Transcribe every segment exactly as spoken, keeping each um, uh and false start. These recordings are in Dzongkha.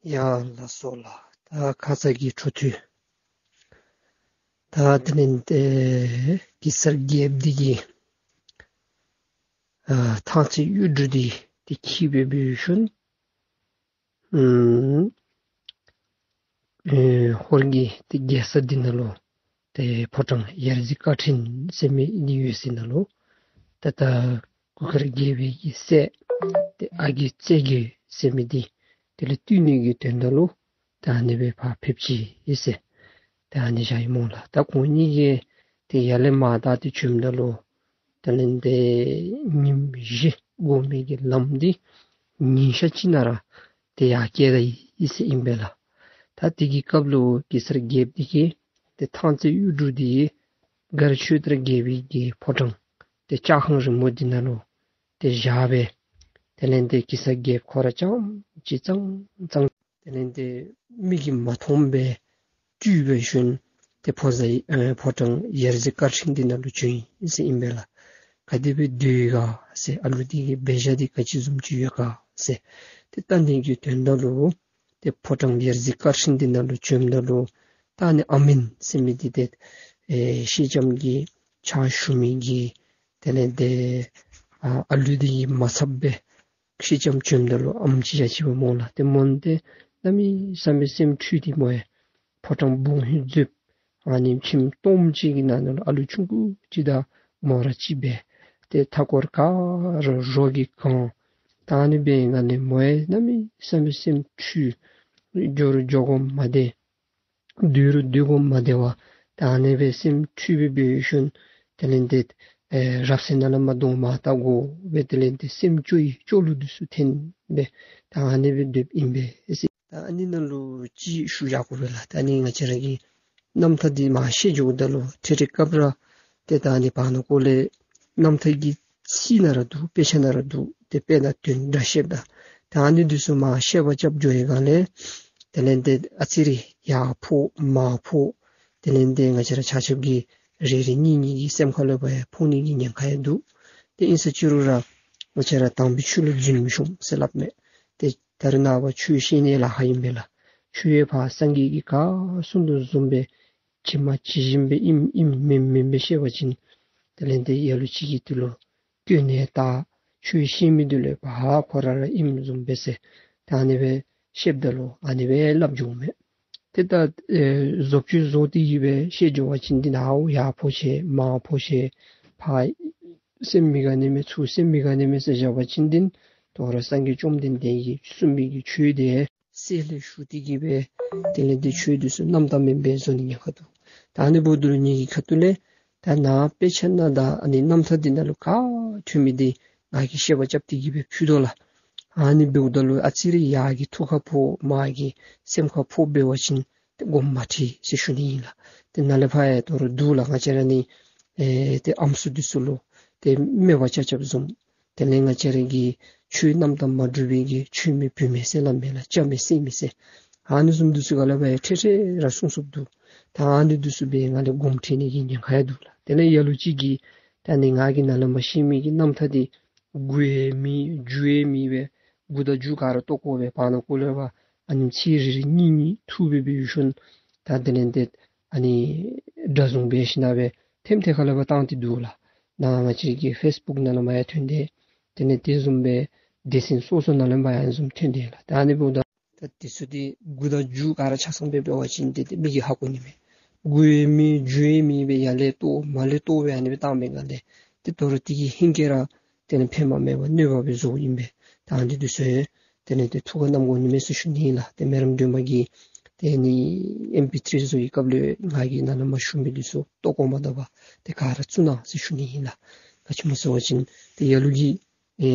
ཡ་ལགས་སོ་ལགས། ད་ཁ་ཙ་གི་འཕྲོ་མཐུད། ད་དེ་ལས་ཏེ་གེ་སར་རྒྱལཔོ་འདི་གིས་ཨ་ཐང་རྩེ་གཡུ་འབྲུག་འདི་ཏེ་འཁྱིད་སྦེ་འབད་ཞིནམ་ཨུམ་ཨེ་ཧོར་གྱི་ཏེ་རྒྱལ་ས་འདི་ནང་ལུ་ཏེ་ཕོ་བྲང་ཡ་རྩེ་དཀར་ཕྲེང་ཟེར་མི་འདི་ཡོད་ས་ནང་ལུ་ད་ད་གུར་དཀར་རྒྱལ་པོའི་གི་སྲས་ཏེ་ཨ་རྒས་རྩེ་རྒྱལ་ཟེར་མི་འདི་དེ་ལས་བཏུལ་ནི་གི་དོན་དག་ལུ་ད་ཨ་ནི་སྦེ་ཕར་ཕེབས་ཅི་ཨིན་ཟེར། ད་ཨ་ནི་བཞག་ཡི་སྨོ་ལགས། ད་ཁོང་གཉིས་ཀྱིས་ཏེ་ཡར་ལས་མར་ད་ཏེ་བྱོནམ་ད་ལུ་དེ་ལས་ཏེ་ཉིནམ་བཞི་འགོར་མི་གི་ལམ་འདི་ཉིན་ཞག་གཅིག་ནང་ར་ཏེ་ཡར་བསྐྱལ་ད་ཡི་ཟེར་ཨིན་པས་ལགས། ད་དེ་གི་སྐབས་ལུ་གེ་སར་རྒྱལཔོ་འདི་གིས་ཏེ་ཐང་རྩེ་གཡུ་འབྲུག་འདི་མགར་ཆོས་དར་རྒྱལ་པོའི་གི་ཕོ་བྲང་ཏེ་ལྕགས་ཁང་རིང་མོ་འདི་ནང་ལུ་ཏེ་བཞག་སྦེ་དེ་ལས་ཏེ་གེ་སར་རྒྱལཔོ་ཁོ་ར་རྐྱངམ་གཅིག་ཙང་ཙང་དེ་ལས་ཏེ་མིག་གིས་མ་མཐོང་སྦེ་བཏུལ་འབད་ཞིནམ་ཏེ་ཕོ་བཟའ་ཨེ་ཕོ་བྲང་ཡ་རྩེ་དཀར་ཕྲེང་འདི་ནང་ལུ་བྱོན་ཡི་ཟེར་ཨིན་པས་ལགས། ག་དེ་སྦེ་སྡོད་ག་ཟེར་ཨ་ལུ་འདི་གི་འབད་བཞག་འདི་ག་ཅི་བཟུམ་ཅིག་ཡོད་ག་ཟེར་ཏེ་བལྟ་ནི་གི་དོན་དག་ལུ་ཏེ་ཕོ་བྲང་ཡ་རྩེ་དཀར་ཕྲེང་འདི་ནང་ལུ་བྱོནམ་ད་ལུ་ད་ཨ་ནི་ཨམ་ཨིན་ཟེར་མི་འདི་ཏེ་ཨེ་སེང་ལྕམ་གྱི་ཕྱག་ཞུ་མི་གི་དེ་ལས་ཏེ་ཨ་ཨ་ལུ་འདི་གིས་མ་ཚབ་སྦེ་སེང་ལྕམ་བྱོནམ་ད་ལུ་ཨམ་ཅིག་ཡ་ཅིག་འབདཝ་སྨོ་ལགས། ཏེ་མོ་འདི་གནམ་མེད་ས་མེད་སེམས་འཁྲུལ་ཏེ་མོ་ཡང་ཕོ་བྲང་སྦུག་ཧིང་འཛུལ་ཨ་ནི་ཁྱིམ་སྟོངམ་ཅིག་གི་ནང་ན་ལུ་ཨ་ལུ་ཆུང་ཀུ་ཅིག་དང་མོ་ར་གཅིག་སྦེ་ཏེ་མཐའ་འཁོར་ག་ར་རོ་གིས་གང་། ད་ཨ་ནི་སྦེ་ཨིནམ་ལས་མོ་ཡང་གནམ་མེད་ས་མེད་སེམས་འཁྲུལ། འགྱོ་རུང་འགྱོ་དགོཔ་མ་བདེ། སྡོད་རུང་སྡོད་དགོཔ་མ་བདེ་བར་ད་ཨ་ནི་སྦེ་སེམས་འཁྲུལ་སྦེ་འབད་ཞིནམ་དེ་ལས་ཏེ་ཨེ་རབ་གསལ་ནང་ལས་མར་གདོང་མར་བལྟ་དགོ་པའི་དེ་ལས་ཏེ་སེམས་སྐྱོ་བའི་སྐྱོ་གླུ་འདི་ཚུ་འཐེན་སྦེ་ད་ཨ་ནི་སྦེ་སྡོདཔ་ཨིན་པས་ཟེར། ད་ཨ་ནི་ནང་ལུ་ཅིག་ཞུ་བཞག་དགོ་པས་ལགས། ད་ཨ་ནི་ང་བཅས་ར་གི་རྣམ་ཐར་འདི་མར་བཤད་འགྱོཝ་ད་ལུ་ཏེ་ཏེ་སྐབས་ར་ཏེ་ད་ཨ་ནི་བར་ན་ཀོ་ལས་རྣམ་ཐར་གྱི་ཚིག་ནང་ར་འདུག། དཔེ་ཆ་ནང་ར་འདུག། ཏེ་དཔེ་དང་དོན་འདྲ་བཤདཔ་ད་ད་ཨ་ནི་འདི་ཚུ་མར་བཤད་པ་རྐྱབ་འགྱོ་བའི་སྒང་ལས་དེ་ལས་ཏེ་ཨ་ཙི་རེ་ཡར་ཕོག་མར་ཕོག། དེ་ལས་ཏེ་ང་བཅས་ར་ཆ་ཁྱབ་ཀྱི་རེ་རེ་གཉིས་གཉིས་ཀྱི་སེམས་ཁ་ལུ་ཕར་ཡང་ཕོག་ནི་གི་ཉེན་ཁ་ཡང་འདུག། ཏེ་ཨིན་ས་ཅི་རུང་ར་ང་བཅས་ར་དམ་པའི་ཆོས་ལུ་འཛིན་ཞུམ་ཟེར་སླབ་མས། ཏེ་ད་རེས་ནངས་པ་ཆོས་བཤད་ནི་ལཱ་ཁག་ཨིན་པས་ལགས། ཆོས་ཡང་ཕར་སངས་རྒྱས་ཀྱིས་ག་གསུངས་དོ་བཟུམ་སྦེ་ཇི་མ་ཇི་བཞིན་སྦེ་ཨིནམ་ཨིནམ་མེནམ་མེནམ་སྦེ་བཤད་པ་ཅིན་དེ་ལས་ཏེ་ལ་ལུ་ཅིག་གིས་དེ་ལུ་སྐྱོན་ནི་ཡང་ད་ཆོས་བཤད་མི་འདི་ལུ་ཕར་ཁོ་ར་ར་ཨིནམ་བཟུམ་སྦེ་ཟེར་ད་ཨ་ནི་སྦེ་བཤདཔ་ད་ལུ་ཨ་ནི་སྦེ་སླབ་འགྱོཝ་མས། ཏེ་ད་ཨེ་བཟོ་བཅོས་བཟོ་སྟེ་གི་སྦེ་བཤད་འགྱོ་བ་ཅིན་འདི་ནཱ་ཡར་ཕོག་ཅི་མར་ཕོག་ཅི་ཕར་སེམས་མི་དགའ་ནི་མས་ཚུར་སེམས་མི་དགའ་ནི་མས་ཟེར་བཞག་པ་ཅིན་འདི་དོ་རུང་སངས་རྒྱས་བཅོམ་ལྡན་འདས་ཀྱིས་གསུངས་མི་གི་ཆོས་འདི་སྲོག་ལས་ཞུགས་ཏེ་གི་སྦེ་དེ་ལས་ཏེ་ཆོས་འདི་ཚུ་རྣམ་དག་མེན་པར་བཟོ་ནི་ཉེན་ཁ་འདུག། ད་ཨ་ནི་འབདཝ་ད་ལུ་ངེ་གི་ཁ་ཐུག་ལས་ད་ནཱ་དཔེ་ཆ་ནང་དང་ཨ་ནི་རྣམ་ཐར་འདི་ནང་ལུ་ག་ཐོན་མི་འདི་ང་གིས་བཤད་པ་རྐྱབ་སྟེ་གི་སྦེ་ཕུལ་དོ་ལགས། ཨ་ནི་འབདཝ་ད་ལུ་ཨ་ཙི་རེ་ཡར་གྱི་ཐུགས་ཁར་ཕོག་མར་གྱི་སེམས་ཁར་ཕོག་འབད་བ་ཅིན་ཏེ་དགོངསམ་མ་ཁྲེལ་ཟེར་ཞུ་ནི་ཨིན་ལགས། ཏེ་ནཱ་ལས་ཕར་ཡང་དོ་རུང་འདུག་ལགས། ང་བཅས་ར་ནི་ཨེ་ཏེ་ཨམ་སྲུ་འདི་ཚུ་ལུ་ཏེ་སྨད་པ་རྐྱབ་རྐྱབ་བཟུམ། དེ་ལས་ང་བཅས་ར་གི་ཆོས་རྣམ་དག་མ་སྒྲུབ་པའི་གི་ཆོས་མེད་བུད་མེད་ཟེར་སླབ་མས་ལགས། སྐྱ་མེད་སེར་མེད་ཟེར། ཨ་ནི་བཟུམ་འདི་ཚུ་ག་ལས་ཕར་ཡང་ཁྲེལ་ཁྲེལ་ར་གསུང་གསུངམ་འདུག། ད་ཨ་ནི་འདི་ཚུ་འབད་ང་ལས་དགོངསམ་ཁྲེལ་ནི་གི་ཉེན་ཁ་ཡང་འདུག་ལགས། དེ་ལས་ལ་ལུ་ཅིག་གིས་ད་ནི་ང་གིས་ནཱ་ལས་མར་བཤད་མི་གི་རྣམ་ཐར་འདི་མགུ་ཡང་མེད་མཇུག་ཡང་མེད་པར་མགུ་དང་མཇུག་ག་ར་བཏོག་བཀོ་སྦེ་བར་ན་ཀོ་ལས་ཕར་ཨ་ནི་ཚིག་རེ་རེ་གཉིས་གཉིས་འཐུ་སྦེ་འབད་ཞིནམ་ད་དེ་ལས་ཏེ་ཨ་ནི་སྒྲ་བཟུང་འབད་ཞིནམ་སྦེ་ཐེམ་ཐེ་ཁ་ལས་ཕར་བཏང་སྟེ་འདུག་ལགས། ནཱ་ང་བཅས་ཀྱི་ཕེསི་བུཀ་ནང་ལུ་མར་ཡང་ཐོན་ཏེ་དེ་ལས་དེ་བཟུམ་སྦེ་སྡེ་ཚན་སོ་སོ་ནང་ལུ་མར་ཡང་བཟུམ་ཐོན་ཏེ་ལགས། ད་ཨ་ནི་འབདཝ་ད་ད་དེ་ཚུ་འདི་མགུ་དང་མཇུག་ག་ར་ཆ་ཚང་སྦེ་འབད་བ་ཅིན་ཏེ་ཏེ་མི་གིས་ཧ་གོ་ནི་མས། མགུ་ཡང་མེད་མཇུག་ཡང་མེད་སྦེ་ཡར་ལས་བཏོག་མར་ལས་བཏོག་སྦེ་ཨ་ནི་སྦེ་བཏང་བའི་སྒང་ལས་ཏེ་དོ་རུང་དེ་གིས་ཧིང་གིས་ར་དེ་ལས་ཕན་པ་མེད་པར་གནོད་པ་སྦེ་བཟོཝ་ཨིན་པས། ད་ཨ་ནི་འདི་ཚུ་ཡང་དེ་ལས་ཏེ་ཐུགས་ཁར་བསྣམ་དགོ་ནི་མས་ཟེར་ཞུ་ནི་ཨིན་ལགས། ཏེ་མེ་རམས་སྒྲོལ་མ་གིས་ཏེ་ཨ་ནི་ཨེམ་པི་ཐྲི་བཟོ་བའི་སྐབས་ལུ་ང་གིས་ནཱ་ལས་མར་ཞུ་མི་འདི་ཚུ་བཏོག་བཀོ་མ་བཏུབ་པར་ཏེ་ག་ར་བཙུགས་གནང་ཟེར་ཞུ་ནི་ཨིན་ལགས། ག་ཅི་སྨོ་ཟེར་བ་ཅིན་ཏེ་ལ་ལུ་གིས་ཨེ་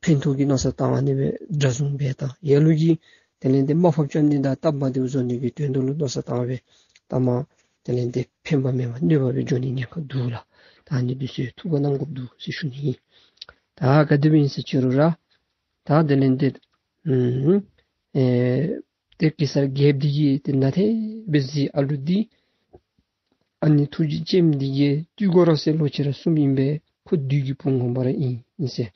ཕན་ཐོགས་ཀྱི་མནོ་བསམ་བཏང་ཨ་ནི་སྦེ་སྒྲ་བཟུང་འབད་ད་ལ་ལུ་གིས་དེ་ལས་ཏེ་དམའ་ཕབ་རྐྱབ་ནི་དང་སྟབས་མ་བདེཝ་བཟོ་ནི་གི་དོན་དུ་ལུ་མནོ་བསམ་བཏང་སྦེ་ད་མར་དེ་ལས་ཏེ་ཕན་པ་མེད་པར་གནོད་པ་སྦེ་འགྱོ་ནི་ཉེན་ཁ་འདུག་ལགས། ད་ཨ་ནི་འདི་ཚུ་ཐུགས་ཁར་བསྣམ་དགོཔ་འདུག་ཟེར་ཞུ་ནི་ཨིན། ད་ག་དེ་སྦེ་ཨིན་ཟེར་ཅི་རུང་ར་ད་དེ་ལས་ཏེ་ཨུམ་ཨེ་ཏེ་གེ་སར་རྒྱལཔོ་འདི་གིས་ཏེ་ནཱ་དེ་སྦེ་གཟིགས་ཨ་ལུ་འདི་ཨ་ནི་ཐུགས་རྗེ་ཅནམ་འདི་གིས་བཏུལ་དགོ་ར་ཟེར་ལོག་ཅི་ར་གསུངམ་ཨིན་པས། ཁོ་བདུད་ཀྱི་བུ་ངོ་མ་ར་ཨིན་ཨིན་ཟེར།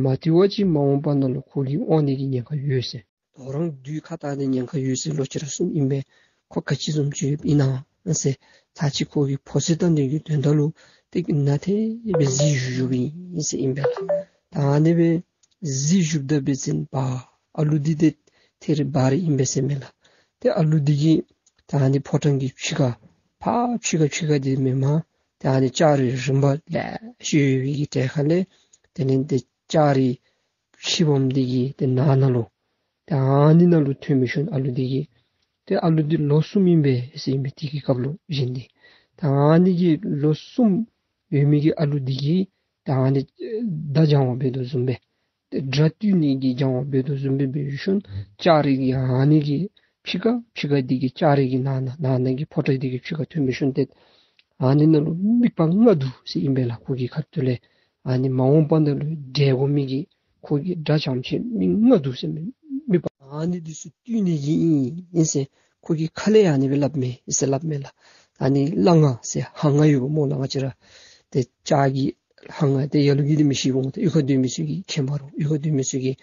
མ་བཏུལ་བ་ཅིན་མ་འོངས་པ་ནང་ལུ་ཁོ་གིས་དབང་ནི་གི་ཉེན་ཁ་ཡོད་ཟེར། དོ་རུང་བདུད་ཁ་གཏད་དེ་ཉེན་ཁ་ཡོད་ཟེར་ལོ་ཅིག་ར་གསུངམ་ཨིན་པས། ཁོ་ག་ཅི་བཟུམ་ཅིག་ཨིན་ན་ཟེར་ཚར་གཅིག་ཁོ་གིས་ཕོ་ཚོད་བཏང་ནི་གི་དོན་དག་ལུ་ཏེ་ནཱ་ཏེ་སྦེ་གཟིགས་བཞུགས་བཞུགསཔ་ཨིན་ཟེར་ཨིན་པས་ལགས། ད་ཨ་ནི་སྦེ་གཟིགས་བཞུགསཔ་ད་འབད་བ་ཅིན་ཨ་ལུ་འདི་ཏེ་ཐད་རི་བ་རི་ཨིན་པས་ཟེར་མས་ལགས། ཏེ་ཨ་ལུ་འདི་གིས་ད་ཨ་ནི་ཕོ་བྲང་གི་ཕྱི་ཁར་ཕར་ཕྱི་ཁར་ཕྱི་ཁར་འདི་མེན་པར་ཏེ་ཨ་ནི་ལྕགས་རི་རིམ་པ་ལེ་ཤ་ཡོད་པའི་གི་གྲལ་ཁ་ལས་དེ་ལས་ཏེ་ལྕགས་རི་ཕྱེད་སྦོམ་འདི་གི་ཏེ་ནང་ན་ལུ་ཏེ་ཨ་ནི་ནང་ལུ་ཐོན་མི་ཤུལ་ཨ་ལུ་འདི་གིས་ཏེ་ཨ་ལུ་འདི་ལོ་གསུམ་ཨིན་པས་ཟེར་ཨིན་པས། དེ་གི་སྐབས་ལུ་གཞོན་འདི་ཏེ་ཨ་ནི་གི་ལོ་གསུམ་ཡོད་མི་གི་ཨ་ལུ་འདི་གིས་ཏེ་ཨ་ནི་མདའ་སྦྱང་བ་འབད་དོ་བཟུམ་སྦེ་ཏེ་དགྲ་བཏུལ་ནི་གི་སྦྱང་བ་འབད་དོ་བཟུམ་སྦེ་འབད་ཤུལ་ལྕགས་རི་གི་ཨ་ནི་གི་ཕྱི་ཁར་ཕྱི་ཁར་འདི་གི་ལྕགས་རི་གི་ནང་ན་ནང་ན་གི་ཕོ་བྲང་འདི་གི་ཕྱི་ཁར་ཐོན་མི་ཤུལ་ཏེ་ཨ་ནི་ནང་ལུ་དམིགས་པ་ལྔ་འདུག་ཟེར་ཨིན་པས་ལགས། ཁོ་གི་ཁ་ཐུག་ལས་ཨ་ནི་མ་འོངས་པ་ནང་ལུ་བསྒྲལ་དགོ་མི་གི་ཁོ་གི་དགྲ་ཙམ་ཅིག་མི་ལྔ་འདུག་ཟེར་མས། དམིགས་པ་ཨ་ནི་འདི་ཚུ་བཏུལ་ནི་གི་ཨིན་ཨིན་ཟེར་ཁོ་གི་ཁ་ལས་ཨ་ནི་སྦེ་སླབ་མས་ཟེར་སླབ་མས་ལགས། ཨ་ནི་སླ་ང་ཟེར་ཧང་ང་ཡོདཔ་སྨོ་ལགས། ང་བཅས་ར་ཏེ་ལྕགས་ཀྱི་ཧང་ང་ཏེ་ལ་ལུ་གིས་འདི་མི་ཤེས་འོང་། ཏེ་གཡུས་ཁར་སྡོད་མི་ཚུ་གིས་མཁྱེན་པ་རུང་གཡུས་ཁར་སྡོད་མི་ཚུ་གིས་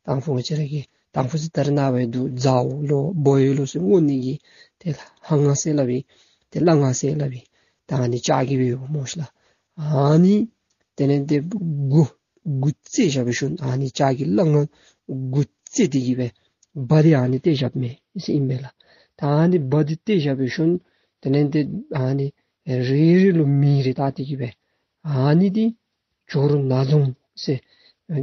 དང་ཕུ་ང་བཅས་ར་གི་དང་ཕུ་ཟེར་ད་རེས་ནངས་པ་འདུག་ཛའུ་ལོ་བོའུ་ལོ་ཟེར་བསྔོ་ནི་གི་ཏེ་ཧང་ང་ཟེར་སླབ་ཨིན། ཏེ་སླ་ང་ཟེར་སླབ་ཨིན། ད་ཨ་ནི་ལྕགས་ཀྱི་སྦེ་ཡོདཔ་སྨོ་ཤིག་ལགས། ཨ་ནི་དེ་ལས་ཏེ་དགུ་དགུ་བརྩེགས་བཞག་པའི་ཤུལ་ཨ་ནི་ལྕགས་ཀྱི་སླ་ང་དགུ་བརྩེགས་ཏེ་གི་སྦེ་བ་འདི་ཨ་ནི་གཏད་བཞགཔ་མས་ཟེར་ཨིན་པས་ལགས། ད་ཨ་ནི་བ་འདི་གཏད་བཞག་པའི་ཤུལ་དེ་ལས་ཏེ་ཨ་ནི་རེ་རེ་ལུ་མིང་རེ་བཏགས་ཏེ་གི་སྦེ་ཨ་ནི་འདི་ཇོ་རུ་ནག་རྫོང་ཟེར་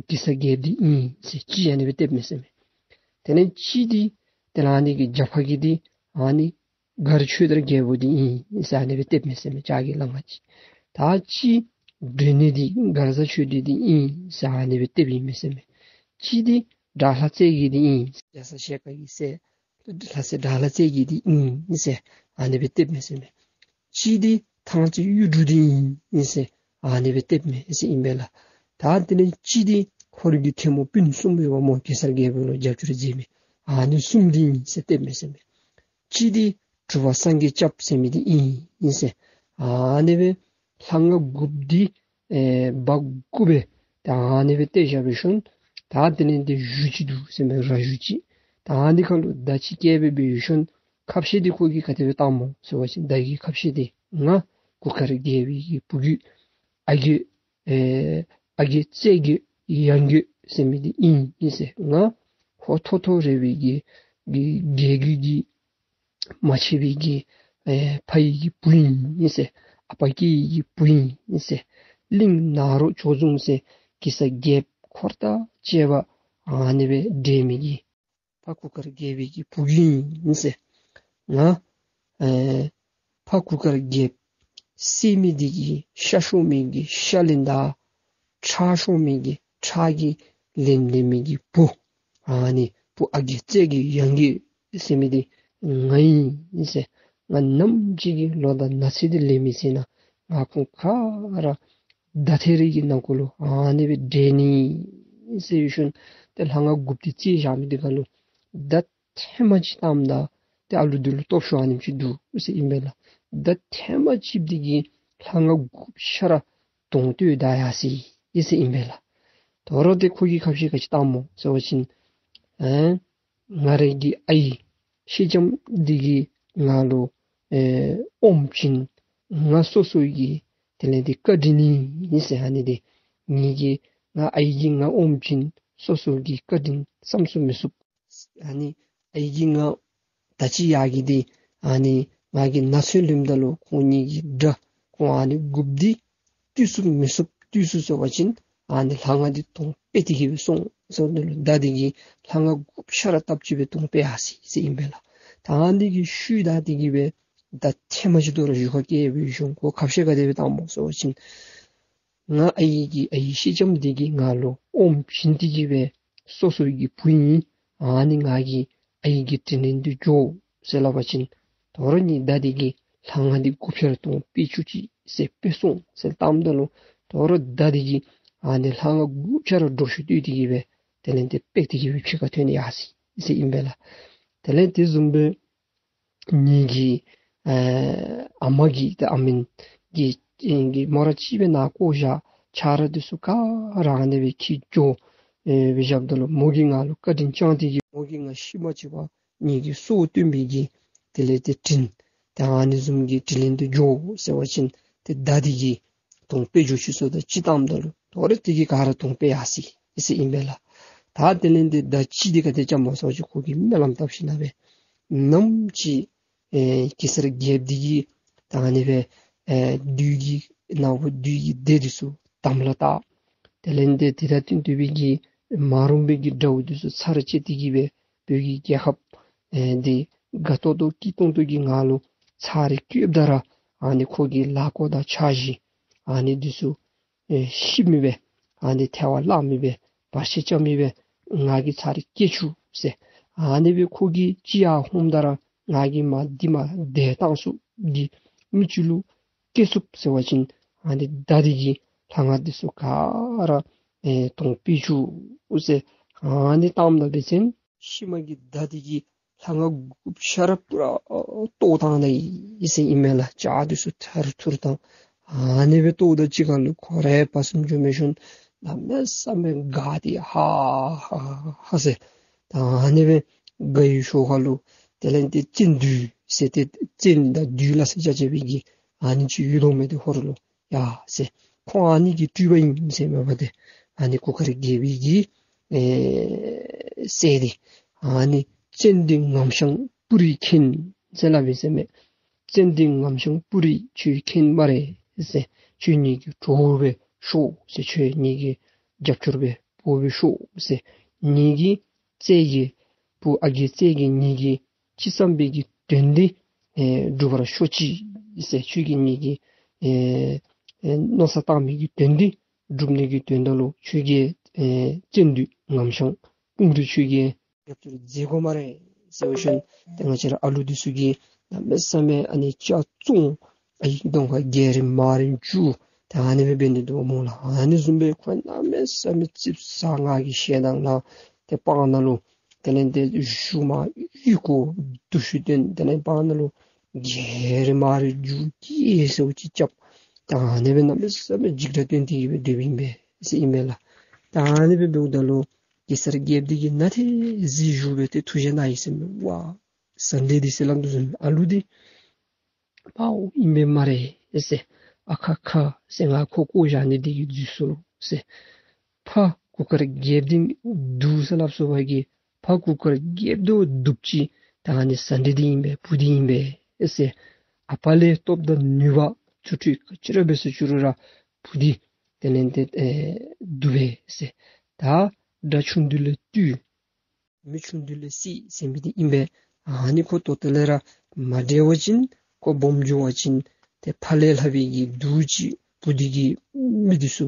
གེ་སར་རྒྱལཔོ་འདི་ཨིན་ཟེར་གཅིག་ཨ་ནི་སྦེ་གཏདཔ་མས་ཟེར་མས། དེ་ལས་གཅིག་འདི་དེ་ལས་ཨ་ནི་གི་རྒྱབ་ཁ་གི་འདི་ཨ་ནི་མགར་ཆོས་དར་རྒྱལ་པོ་འདི་ཨིན་ཟེར་ཨ་ནི་སྦེ་གཏདཔ་མས་ཟེར་མས། ལྕགས་ཀྱི་སླ་ང་ཅིག། ད་གཅིག་སྒྲོན་ནི་འདི་མགར་བཟའ་ཆོས་སྒྲོན་འདི་ཨིན་ཟེར་ཨ་ནི་སྦེ་གཏདཔ་ཨིན་མས་ཟེར་མས། གཅིག་འདི་དགྲ་ལྷ་རྩེ་རྒྱལ་འདི་ཨིན། རྒྱ་ཚ་ཞལ་དཀར་གྱི་སྲས་ལྷ་སྲས་དགྲ་ལྷ་རྩེ་རྒྱལ་འདི་ཨིན་ཟེར་ཨ་ནི་སྦེ་གཏདཔ་མས་ཟེར་མས། གཅིག་འདི་ཐང་རྩེ་གཡུ་འབྲུག་འདི་ཨིན་ཟེར་ཨ་ནི་སྦེ་གཏདཔ་མས་ཟེར་ཨིན་པས་ལགས། ད་དེ་ལས་གཅིག་འདི་ཧོར་གྱི་ཐལ་མོ་སྤུན་གསུམ་ཡོདཔ་སྨོ། གེ་སར་རྒྱལ་པོ་ལུ་རྒྱབ་སྐྱོར་མཛད་མི་ཨ་ནི་གསུམ་འདི་ཨིན་ཟེར་གཏདཔ་མས་ཟེར་མས། གཅིག་འདི་གྲུབ་པ་སངས་རྒྱས་སྐྱབས་ཟེར་མི་འདི་ཨིན་ཨིན་ཟེར་ཨ་ནི་སྦེ་ལྷ་ང་དགུཔོ་འདི་ཨེ་བ་དགུ་སྦེ་ད་ཨ་ནི་སྦེ་གཏད་བཞག་པའི་ཤུལ་ད་དེ་ལས་ཏེ་གཞུ་ཅིག་འདུག་ཟེར་མས། ར་གཞུ་ཅིག། ད་ཨ་ནི་ཁ་ལུ་མདའ་ཅིག་བཀལ་སྦེ་འབད་བའི་ཤུལ་ཁ་བཤད་འདི་ཁོ་གིས་ག་དེ་སྦེ་བཏངམ་སྨོ་ཟེར་བ་ཅིན་མདའ་གི་ཁ་བཤད་འདི་ང་གུར་དཀར་རྒྱལ་པོའི་གི་བུ་རྒྱུད་ཨ་རྒས་ཨེ་ཨ་རྒས་རྩེ་རྒྱལ་ཡང་རྒྱལ་ཟེར་མི་འདི་ཨིན་ཨིན་ཟེར། ང་ཧོར་ཐོ་ཐོ་རེ་བའི་གི་གི་རྒྱལ་རྒྱུད་ཀྱི་མ་ཆད་པའི་གི་ཨེ་ཕ་ཡི་གི་བུ་ཨིན་ཟེར། ཨ་པ་སྐྱེས་ཡི་གི་བུ་ཨིན་ཟེར། གླིང་ནཱ་རོ་ཇོ་རྫོང་ཟེར་གེ་སར་རྒྱལཔོ་འཁོར་དང་བཅས་པ་ཨ་ནི་སྦེ་བསྒྲལ་མི་གི་ཕ་གུར་དཀར་རྒྱལ་པོའི་གི་བུ་རྒྱུད་ཨིན་ཟེར། ང་ཨེ་ཕ་གུར་དཀར་རྒྱལཔོ་བསད་མི་འདི་གི་ཤ་ཤོར་མི་གི་ཤ་ལན་དང་ཁྲག་ཤོར་མི་གི་ཁྲག་གི་ལན་ལེན་མི་གི་བུ་ཨ་ནི་བུ་ཨ་རྒས་རྩེ་རྒྱལ་ཡང་རྒྱལ་ཟེར་མི་འདི་ང་ཨིན་ཟེར། ང་ནམ་ཅིག་གི་ལོ་དང་ན་ཚོད་འདི་ལེན་མི་ཚེ་ན་ང་ཁོང་ག་ར་མདའ་ཐད་རི་གི་ནང་འཁོད་ལུ་ཨ་ནི་སྦེ་བསྒྲལ་ནི་ཟེར་བའི་ཤུལ་ཏེ་ལྷ་ང་དགུཔོ་འདི་རྩིས་བཞག་མི་འདི་ཁ་ལུ་མདའ་ཐེངས་མ་གཅིག་བཏངམ་ད་ཏེ་ཨ་ལུ་འདི་ལུ་སྟོབས་ཤུགས་ཨ་ནེམ་ཅིག་འདུག་ཟེར་ཨིན་པས་ལགས། མདའ་ཐེངས་མ་གཅིག་འདི་གིས་ལྷ་ང་དགུཔོ་ཆ་ར་དོང་བཏོག་ད་ཡར་སོ་ཡི་ཟེར་ཨིན་པས་ལགས། དོ་རུང་ཏེ་ཁོ་གིས་ཁ་བཤད་ག་ཅི་བཏངམ་སྨོ་ཟེར་བ་ཅིན་ཨེ་ང་རའི་གི་ཨའི་སེང་ལྕམ་འདི་གིས་ང་ལུ་ཨེ་ཨོམ་བྱིན་ང་སོ་སོ་གི་དེ་ལས་ཏེ་བཀའ་དྲིན་ཨིན་ཟེར། ཨ་ནི་འདི་ངེ་གི་ང་ཨའི་གིས་ང་ཨོམ་བྱིན་སོ་སོ་གི་བཀའ་དྲིན་བསམ་སུ་མི་ཚུགས། ཨ་ནི་ཨའི་གིས་ང་ད་ཅི་ཡར་གི་འདི་ཨ་ནི་ང་གི་ན་ཚོད་ལེནམ་ད་ལུ་ཁོང་གཉིས་ཀྱི་དགྲ་ཁོང་ཨ་ནི་དགུཔོ་འདི་བཏུལ་ཚུགས་མི་ཚུགས། བཏུལ་ཚུགས་ཟེར་བ་ཅིན་ཨ་ནི་ལྷ་ང་འདི་དོང་ཕུད་དེ་གི་སྦེ་སོང་ཟེར་ནི་ལུ་མདའ་འདི་གིས་ལྷ་ང་དགུཔོ་ཆ་ར་སྟབས་གཅིག་སྦེ་དོང་ཕུད་ཡར་སོ་ཡི་ཟེར་ཨིན་པས་ལགས། ད་ཨ་ནི་གི་ཤུལ་ད་འདི་གིས་སྦེ་མདའ་ཐེངས་མ་གཅིག་དོ་རུང་གཞུ་ཁར་བཀལ་སྦེ་བཞུགས། ཁོ་ཁ་བཤད་ག་དེ་སྦེ་བཏངམ་སྨོ་ཟེར་བ་ཅིན་ང་ཨའི་གི་ཨའི་སེང་ལྕམ་འདི་གིས་ང་ལུ་ཨོམ་བྱིན་ཏེ་གི་སྦེ་སོ་སོ་གི་བུ་ཨིན། ཨ་ནི་ང་གིས་ཨའི་གི་དྲིན་ལན་འདི་འཇལ་ཟེར་སླབ་པ་ཅིན་དོ་རུང་ནི་མདའ་འདི་གིས་ལྷ་ང་འདི་དགུཔོ་ཆ་ར་དོང་ཕུད་བཅུག་ཅིག་ཟེར་ཕུད་སོང་ཟེར་བཏངམ་ད་ལུ་དོ་རུང་མདའ་འདི་གིས་ཨ་ནི་ལྷ་ང་དགུཔོ་ཆ་ར་དྲོ་ཤུགས་བཏོན་ཏེ་གི་སྦེ་དེ་ལས་ཏེ་ཕུད་དེ་གི་སྦེ་ཕྱི་ཁར་ཐོན་ཡར་སོ་ཡི་ཟེར་ཨིན་པས་ལགས། དེ་ལས་དེ་བཟུམ་སྦེ་ངེ་གི་ཨ་ཨ་མ་གི་ཏེ་ཨམ་ཨིན་གྱི་གི་མོ་ར་གཅིག་སྦེ་ནཱ་བཀོ་བཞག། ཆ་རོགས་འདི་ཚུ་ག་ར་ཨ་ནི་སྦེ་འཁྱིད་འགྱོ། ཨེ་སྦེ་བཞགཔ་ད་ལུ་མོ་གིས་ང་ལུ་བཀའ་དྲིན་བསྐྱངས་ཏེ་གིས་མོ་གིས་ང་ཤུལ་མ་ཅིག་འབད་ངེ་གི་སྲོག་བཏོན་པའི་གི་དེ་ལས་ཏེ་དྲིན་ད་ཨ་ནི་བཟུམ་གྱི་དྲིན་ལན་འདི་འཇལ་ཟེར་བ་ཅིན་ཏེ་མདའ་འདི་གིས་དོང་སྤེ་འགྱོ་ཅི་ཟེརཝ་ད་ཅིག་བཏངམ་ད་ལུ་དོ་རུང་དེ་གིས་ག་ར་དོང་སྤེ་ཡར་སོ་ཡི་ཟེར་ཨིན་པས་ལགས། ད་དེ་ལས་ཏེ་མདའ་གཅིག་འདི་ག་དེ་རྐྱབ་མས་ཟེར་བ་ཅིན་ཁོ་གིས་སྨོན་ལམ་བཏབ་ཞིནམ་ལས་ནམ་ཅིག་ཨེ་གེ་སར་རྒྱལཔོ་འདི་གིས་ད་ཨ་ནི་སྦེ་ཨེ་བདུད་ཀྱི་ནག་པོ་བདུད་ཀྱི་སྡེ་འདི་ཚུ་དམ་ལ་བཏགས། དེ་ལས་ཏེ་དེ་དང་བསྟུན་ཏེ་སྦེ་གིས་མ་རུངས་པའི་གི་དགྲ་བོ་འདི་ཚུ་ཚར་བཅད་དེ་གིས་སྦེ་བོད་ཀྱི་རྒྱལ་ཁབ་ཨེ་འདི་དགའ་ཏོག་ཏོ་སྐྱིད་ཏོང་ཏོ་གི་ངང་ལུ་ཚར་རེ་བསྐྱལཝ་ད་ར་ཨ་ནི་ཁོ་གི་ལཱ་སྐོར་དང་འཆར་གཞི་ཨ་ནི་འདི་ཚུ་ཨེ་ཤེས་མི་སྦེ་ཨ་ནི་ཐལ་བར་བརླག་མི་སྦེ་བར་ཆད་རྐྱབ་མི་སྦེ་ང་གིས་ཚར་རེ་བསྐྱལ་བཅུག་ཟེར། ཨ་ནི་སྦེ་ཁོ་གིས་ཅིག་ཡར་འོངམ་ད་ར་ང་གིས་མར་འདི་མར་དེད་བཏང་ཚུགས་འདི་མི་ཅིག་ལུ་སྐྱེ་ཚུགས་ཟེར་བ་ཅིན་ཨ་ནི་མདའ་འདི་གིས་ལྷ་ང་འདི་ཚུ་ག་ར་ཨེ་དོང་སྤེ་བཅུག་ཟེར། ཨ་ནི་བཏངམ་ད་འབད་བ་ཅིན་ཤུལ་མ་གི་མདའ་འདི་གིས་ལྷ་ང་དགུ་བཅུ་ར་པུ་ར་བཏོག་བཏང་ནི་ཨིན་ཟེར་ཨིན་མས་ལགས། ལྕགས་འདི་ཚུ་ཐར་ཐུར་བཏང་། ཨ་ནི་སྦེ་བཏོགཔ་དང་གཅིག་ཁར་ལུ་ཁོ་རའི་ཕར་ཚུར་འགྱོ་མི་ཤོང་གནམ་མེད་ས་མེད་དགའ་སྟེ་ཧ་ཧ་ཧ་ཟེར། ད་ཨ་ནི་སྦེ་དགའ་བའི་ཤུལ་ཁར་ལུ་དེ་ལས་ཏེ་བཙན་བདུད་ཟེར་ཏེ་བཙན་དང་བདུད་ལ་ཟེར་བྱ་བྱ་བའི་གི་ཨ་ནི་ཅིག་ཡོད་དོ་མས་ཏེ་ཧོར་ལུ། ཡ་ཟེར། ཁོང་ཨ་ནི་གི་སྤྲུལ་པ་ཨིན་ཟེར་མས་པ་ཏེ། ཨ་ནི་གུར་དཀར་རྒྱལ་པོའི་གི་ཨེ་སྲས་འདི་ཨ་ནི་བཙན་བདུད་ངམ་ཤང་སྤུ་རིས་མཁྱེན་ཟེར་སླབ་ཨིན་ཟེར་མས། བཙན་འདི་ངམ་ཤང་སྤུ་རིས་ཁྱོད་མཁྱེན་སྨ་རེ་ཟེར། ཁྱོད་ངེ་གི་གྲོགས་སྦེ་ཤོག་ཟེར། ཁྱོད་ངེ་གི་རྒྱབ་སྐྱོར་སྦེ་འབད་སྦེ་ཤོག་ཟེར། ངེ་གི་རྩ་བའི་བུ་ཨ་རྒས་རྩ་བའི་ངེ་གི་ཅི་བསམ་པའི་གི་དོན་འདི་ཨེ་འགྲུབ་པར་ཤོག་ཅིག་ཟེར། ཁྱོད་ཀྱིས་ངེ་གི་ཨེ་ཨེ་མནོ་བསམ་བཏང་མི་གི་དོན་འདི་འགྲུབ་ནི་གི་དོན་དག་ལུ་ཁྱོད་ཀྱིས་ཨེ་བཙན་བདུད་ངམ་ཤང་སྤུ་རིས་ཁྱོད་ཀྱིས་རྒྱབ་སྐྱོར་མཛད་དགོ་སྨ་རེ་ཟེར་བ་ཅིན་ཏེ་ང་བཅས་ར་ཨ་ལུ་འདི་ཚུ་གིས་གནམ་མེད་ས་མེད་ཨ་ནི་ལྕགས་བཙོང་ཨའི་གདོང་ཁར་རྒྱ་རི་མ་རི་འཇུ། ཏེ་ཨ་ནི་སྦེ་འབད་ནི་འདུག་སྨོ་ལགས། ཨ་ནི་བཟུམ་སྦེ་ཁོ་གནམ་མེད་ས་མེད་ཙིགཔ་ཟ་ང་གི་ཞེ་སྡང་ལང་སྟེ་སྤང་ནང་ལུ་དེ་ལས་ཏེ་ཞུ་མ་ཡི་གུ་མདུང་ཤུགས་བཏོན། དེ་ལས་སྤང་ནང་ལུ་རྒྱ་རི་མ་རི་འཇུ་ཀི་ཟེརཝ་ཅིག་རྐྱབ། ཏེ་ཨ་ནི་སྦེ་གནམ་མེད་ས་མེད་འཇིགས་སྐྲག་བཏོན་ཏེ་གིས་སྦེ་སྡོདཔ་ཨིན་པས་ཟེར་ཨིན་པས་ལགས། ཏེ་ཨ་ནི་སྦེ་འབདཝ་ད་ལུ་གེ་སར་རྒྱལཔོ་འདི་གིས་ནཱ་ཏེ་གཟིགས་བཞུགས་སྦེ་ཏེ་ཐུགས་བཞེད་གནང་ཡི་ཟེར་མས། ཝ་ཟ་འདྲེ་འདི་ཟེར་སླབ་དོ་བཟུམ་ཨ་ལུ་འདི་དཔའ་བོ་ཨིན་པས་སྨ་རེ་ཟེར། ཨ་ཁ་ཁ་ཟེར། ང་ཁོ་བཀོ་བཞག་ནི་འདི་གིས་འཛོལ་སོ་ལོ་ཟེར། ཕ་གུར་དཀར་རྒྱལཔོ་འདི་འདུལ་ཟེར་སླབ་སོ་བ་གིས་ཕ་གུར་དཀར་རྒྱལཔོ་འདི་བདུག་ཅི། ད་ཨ་ནི་ཟ་འདྲེ་འདི་ཨིན་པས། བུ་འདི་ཨིན་པས་ཟེར། ཨ་པ་ལས་སྟོབས་དང་ནུས་པ་ཚུ་ཁྲུས་ག་ཅི་ར་འབད་ཟེར་ཅི་རུང་ར་བུ་འདི་དེ་ལས་ཏེ་ཨེ་འདུལ་བས་ཟེར། ད་དགྲ་ཆུང་དུས་ལས་བཏུལ། མི་ཆུང་དུས་ལས་བསད་ཟེར་མི་འདི་ཨིན་པས། ཨ་ནི་ཁོ་ད་ལྟོ་ལས་ར་མ་བསྒྲལ་བ་ཅིན་ཁོ་སྦོམ་འགྱོ་བ་ཅིན་ཏེ་ཕ་ལས་ལྷག་པའི་གི་དུག་ཅིག་བུ་འདི་གིས་མི་འདི་ཚུ་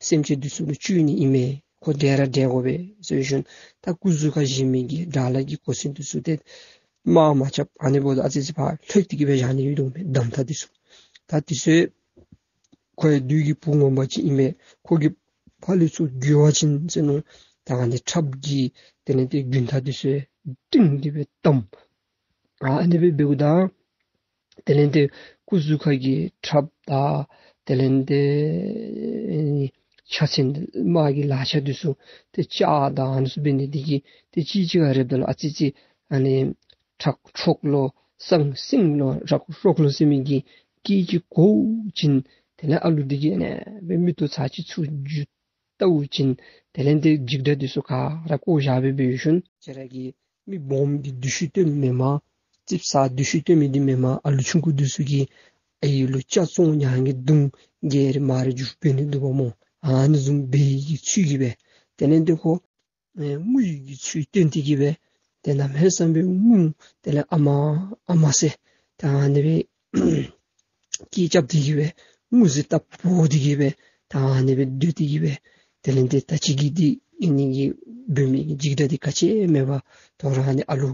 སེམས་ཅན་འདི་ཚུ་ལུ་བཅུག་ནི་ཨིན་མས། ཁོ་བསྒྲལ་ར་བསྒྲལ་དགོ་པས་ཟེར་ཞིནམ་ད་སྐུ་གཟུགས་ཁར་བཞེས་མི་གི་དགྲ་ལྷ་གི་གོ་མཚོན་འདི་ཚུ་ཏེ་དམག་མ་རྐྱབ། ཨ་ནི་འབདཝ་ད་ཨ་ཙི་ཅིག་ཕར་ལྷོད་དེ་གིས་སྦེ་བཞག་ནི་ཡོད་དོ་མས། དམ་ཐག་འདི་ཚུ་ད་འདི་ཚུ་ཁོ་ཡང་བདུད་ཀྱི་བུ་ངོ་མ་ཅིག་ཨིན་མས། ཁོ་གིས་ཕར་ལས་ཚུར་འགྱོ་བ་ཅིན་ཟེར་མནོ། ད་ཨ་ནི་ཁྲབ་ཀྱིས་དེ་ལས་ཏེ་རྒྱུན་ཐག་འདི་ཚུ་བསྒྲིང་སྟེ་སྦེ་བསྡམས། ཨ་ནི་སྦེ་འབདཝ་ད་དེ་ལས་ཏེ་སྐུ་གཟུགས་ཁ་གི་ཁྲབ་དང་དེ་ལས་ཏེ་ཕྱག་མཚན་དམག་གི་ལག་ཆ་འདི་ཚུ་ཏེ་ལྕགས་དང་ཨ་ནི་ཚུ་འབད་ནི་འདི་གིས་ཏེ་གཅིག་གཅིག་ཁར་རེགཔ་ད་ལུ་ཨ་ཙི་ཅིག་ཨ་ནི་ཁྲག་འཁྱོག་ལོ་ཟང་ཟིང་ལོ་རག་རོག་ལོ་ཟེར་མི་གི་སྐད་ཅིག་གོ་ཅིན་དེ་ལས་ཨ་ལུ་འདི་གིས་ཨ་ནི་སྦེ་མིག་ཏོ་ཚར་གཅིག་ཚུར་འགྱུར་བལྟ་ཅིན་དེ་ལས་ཏེ་འཇིགས་སྐྲག་འདི་ཚུ་ག་ར་བཀོ་བཞག་སྦེ་འབད་ཞིནམ་ཁྱེད་ར་གི་མི་སྦོམ་གི་འདུ་ཤེས་བཏོན་མི་མེན་མས། ཙིགཔ་ཟ་འདུ་ཤེས་བཏོན་མི་འདི་མེན་མས། ཨ་ལུ་ཆུང་ཀུ་འདི་ཚུ་གིས་ཨའི་ལུ་ལྕགས་བཙོང་ཉང་གི་མདུང་རྒྱ་རི་མ་རི་འཇུ་འབད་ནི་འདུག་པ་སྨོ། ཨ་ནི་བཟུམ་འབད་བའི་གི་ཚུལ་གྱིས་སྦེ་དེ་ལས་ཏེ་ཁོ་ཨེ་ངུ་ཡི་གི་ཚུལ་སྟོན་ཏེ་གིས་སྦེ་ཏེ་གནམ་མེད་ས་མེད་ངུ། དེ་ལས་ཨ་མ་ཨ་མ་ཟེར་ད་ཨ་ནི་སྦེ་སྐད་རྐྱབ་སྟེ་གིས་སྦེ་ངུ་ཟེར་ལྟ་བུ་འདི་གིས་སྦེ་ད་ཨ་ནི་སྦེ་སྡོད་དེ་གིས་སྦེ་དེ་ལས་ཏེ་ད་ཅི་གི་འདི་ཨ་ནི་གི་བུད་མེད་ཀྱི་འཇིགས་སྐྲག་འདི་ག་ཅི་མེད་པར་དོ་རུང་ཨ་ནི་ཨ་ལུ་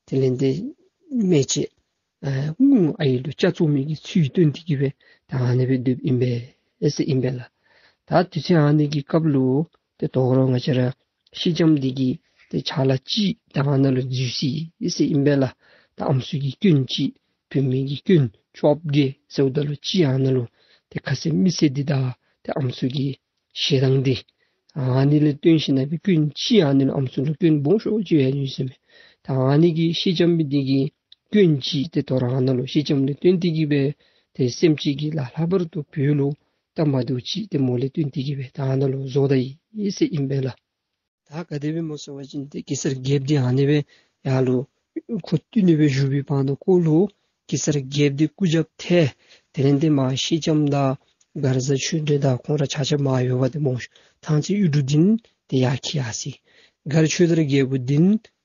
དེ་ལས་ཏེ་མེ་ལྕེ་ཨ་ངུ་ཨའི་ལུ་ལྕགས་བཙོང་མི་གི་ཚུལ་སྟོན་ཏེ་གིས་སྦེ་ད་ཨ་ནི་སྦེ་སྡོདཔ་ཨིན་པས་ཟེར་ཨིན་པས་ལགས། ད་དུས་ཚོད་ཨ་ནི་གི་སྐབས་ལུ་ཏེ་དོ་རུང་ང་བཅས་ར་སེང་ལྕམ་འདི་གིས་ཏེ་ཕྱག་ལཱ་ཅིག་ད་ཨ་ནཱ་ལུ་འཛུལ་སོ་ཡི་ཟེར་ཨིན་པས་ལགས། ད་ཨམ་སྲུ་གི་སྐྱོན་ཅིག་བུད་མེད་ཀྱི་སྐྱོན་བཅོ་བརྒྱད་ཟེརཝ་ད་ལུ་ཅིག་ཨ་ནཱ་ལུ་ཏེ་ཁ་ཟས་མི་ཟས་འདི་དང་ཏེ་ཨམ་སྲུ་གི་ཞེ་སྡང་འདི་ ཨ་ནི་ལས་བརྟེན་ཞིནམ་ལས་སྦེ་སྐྱོན་ཅིག་ཨ་ནི་ལུ་ཨམ་སྲུ་ལུ་སྐྱོན་སྦོམ་ཤོས་ཅིག་ཡོད་ནི་ཟེར་མས། ད་ཨ་ནི་གི་ཤེལ་ལྕམ་འདི་གི་སྐྱོན་ཅིག་དེ་དོ་རུང་ཨ་ནཱ་ལུ་ཤེལ་ལྕམ་ལས་བརྟེན་ཏེ་གིས་སྦེ་ཏེ་སེམས་ཅན་གྱི་ལཱ་ལྷག་པར་དུ་བོད་ལུ་ད་མ་འདྲཝ་ཅིག་ཏེ་མོ་ལས་བརྟེན་ཏེ་གིས་སྦེ་ད་ཨ་ནཱ་ལུ་བཟོ་ད་ཡི་ཟེར་ཨིན་པས་ལགས། ད་ག་དེ་སྦེ་སྨོ་ཟེར་བ་ཅིན་ཏེ་གེ་སར་རྒྱལཔོ་འདི་ཨ་ནི་སྦེ་ཡར་ལུ་ཁོ་བཏུལ་ནི་སྦེ་བཞུགས་པའི་བར་ན་ཁོ་ལུ་གེ་སར་རྒྱལཔོ་འདི་སྐུ་རྒྱབ་ཐལ། དེ་ལས་ཏེ་མར་ཤེལ་ལྕམ་དང་མགར་བཟའ་ཆོས་སྒྲོན་དང་ཁོང་ར་ཆ་ཁྱབ་མར་ཡོདཔ་འདི་སྨོ་ཤ་ཐང་རྩེ་གཡུ་འབྲུག་འདི་ཏེ་ཡར་འཁྱིད་ཡར་སོ་ཡི། མགར་ཆོས་དར་རྒྱལ་པོ་འདི་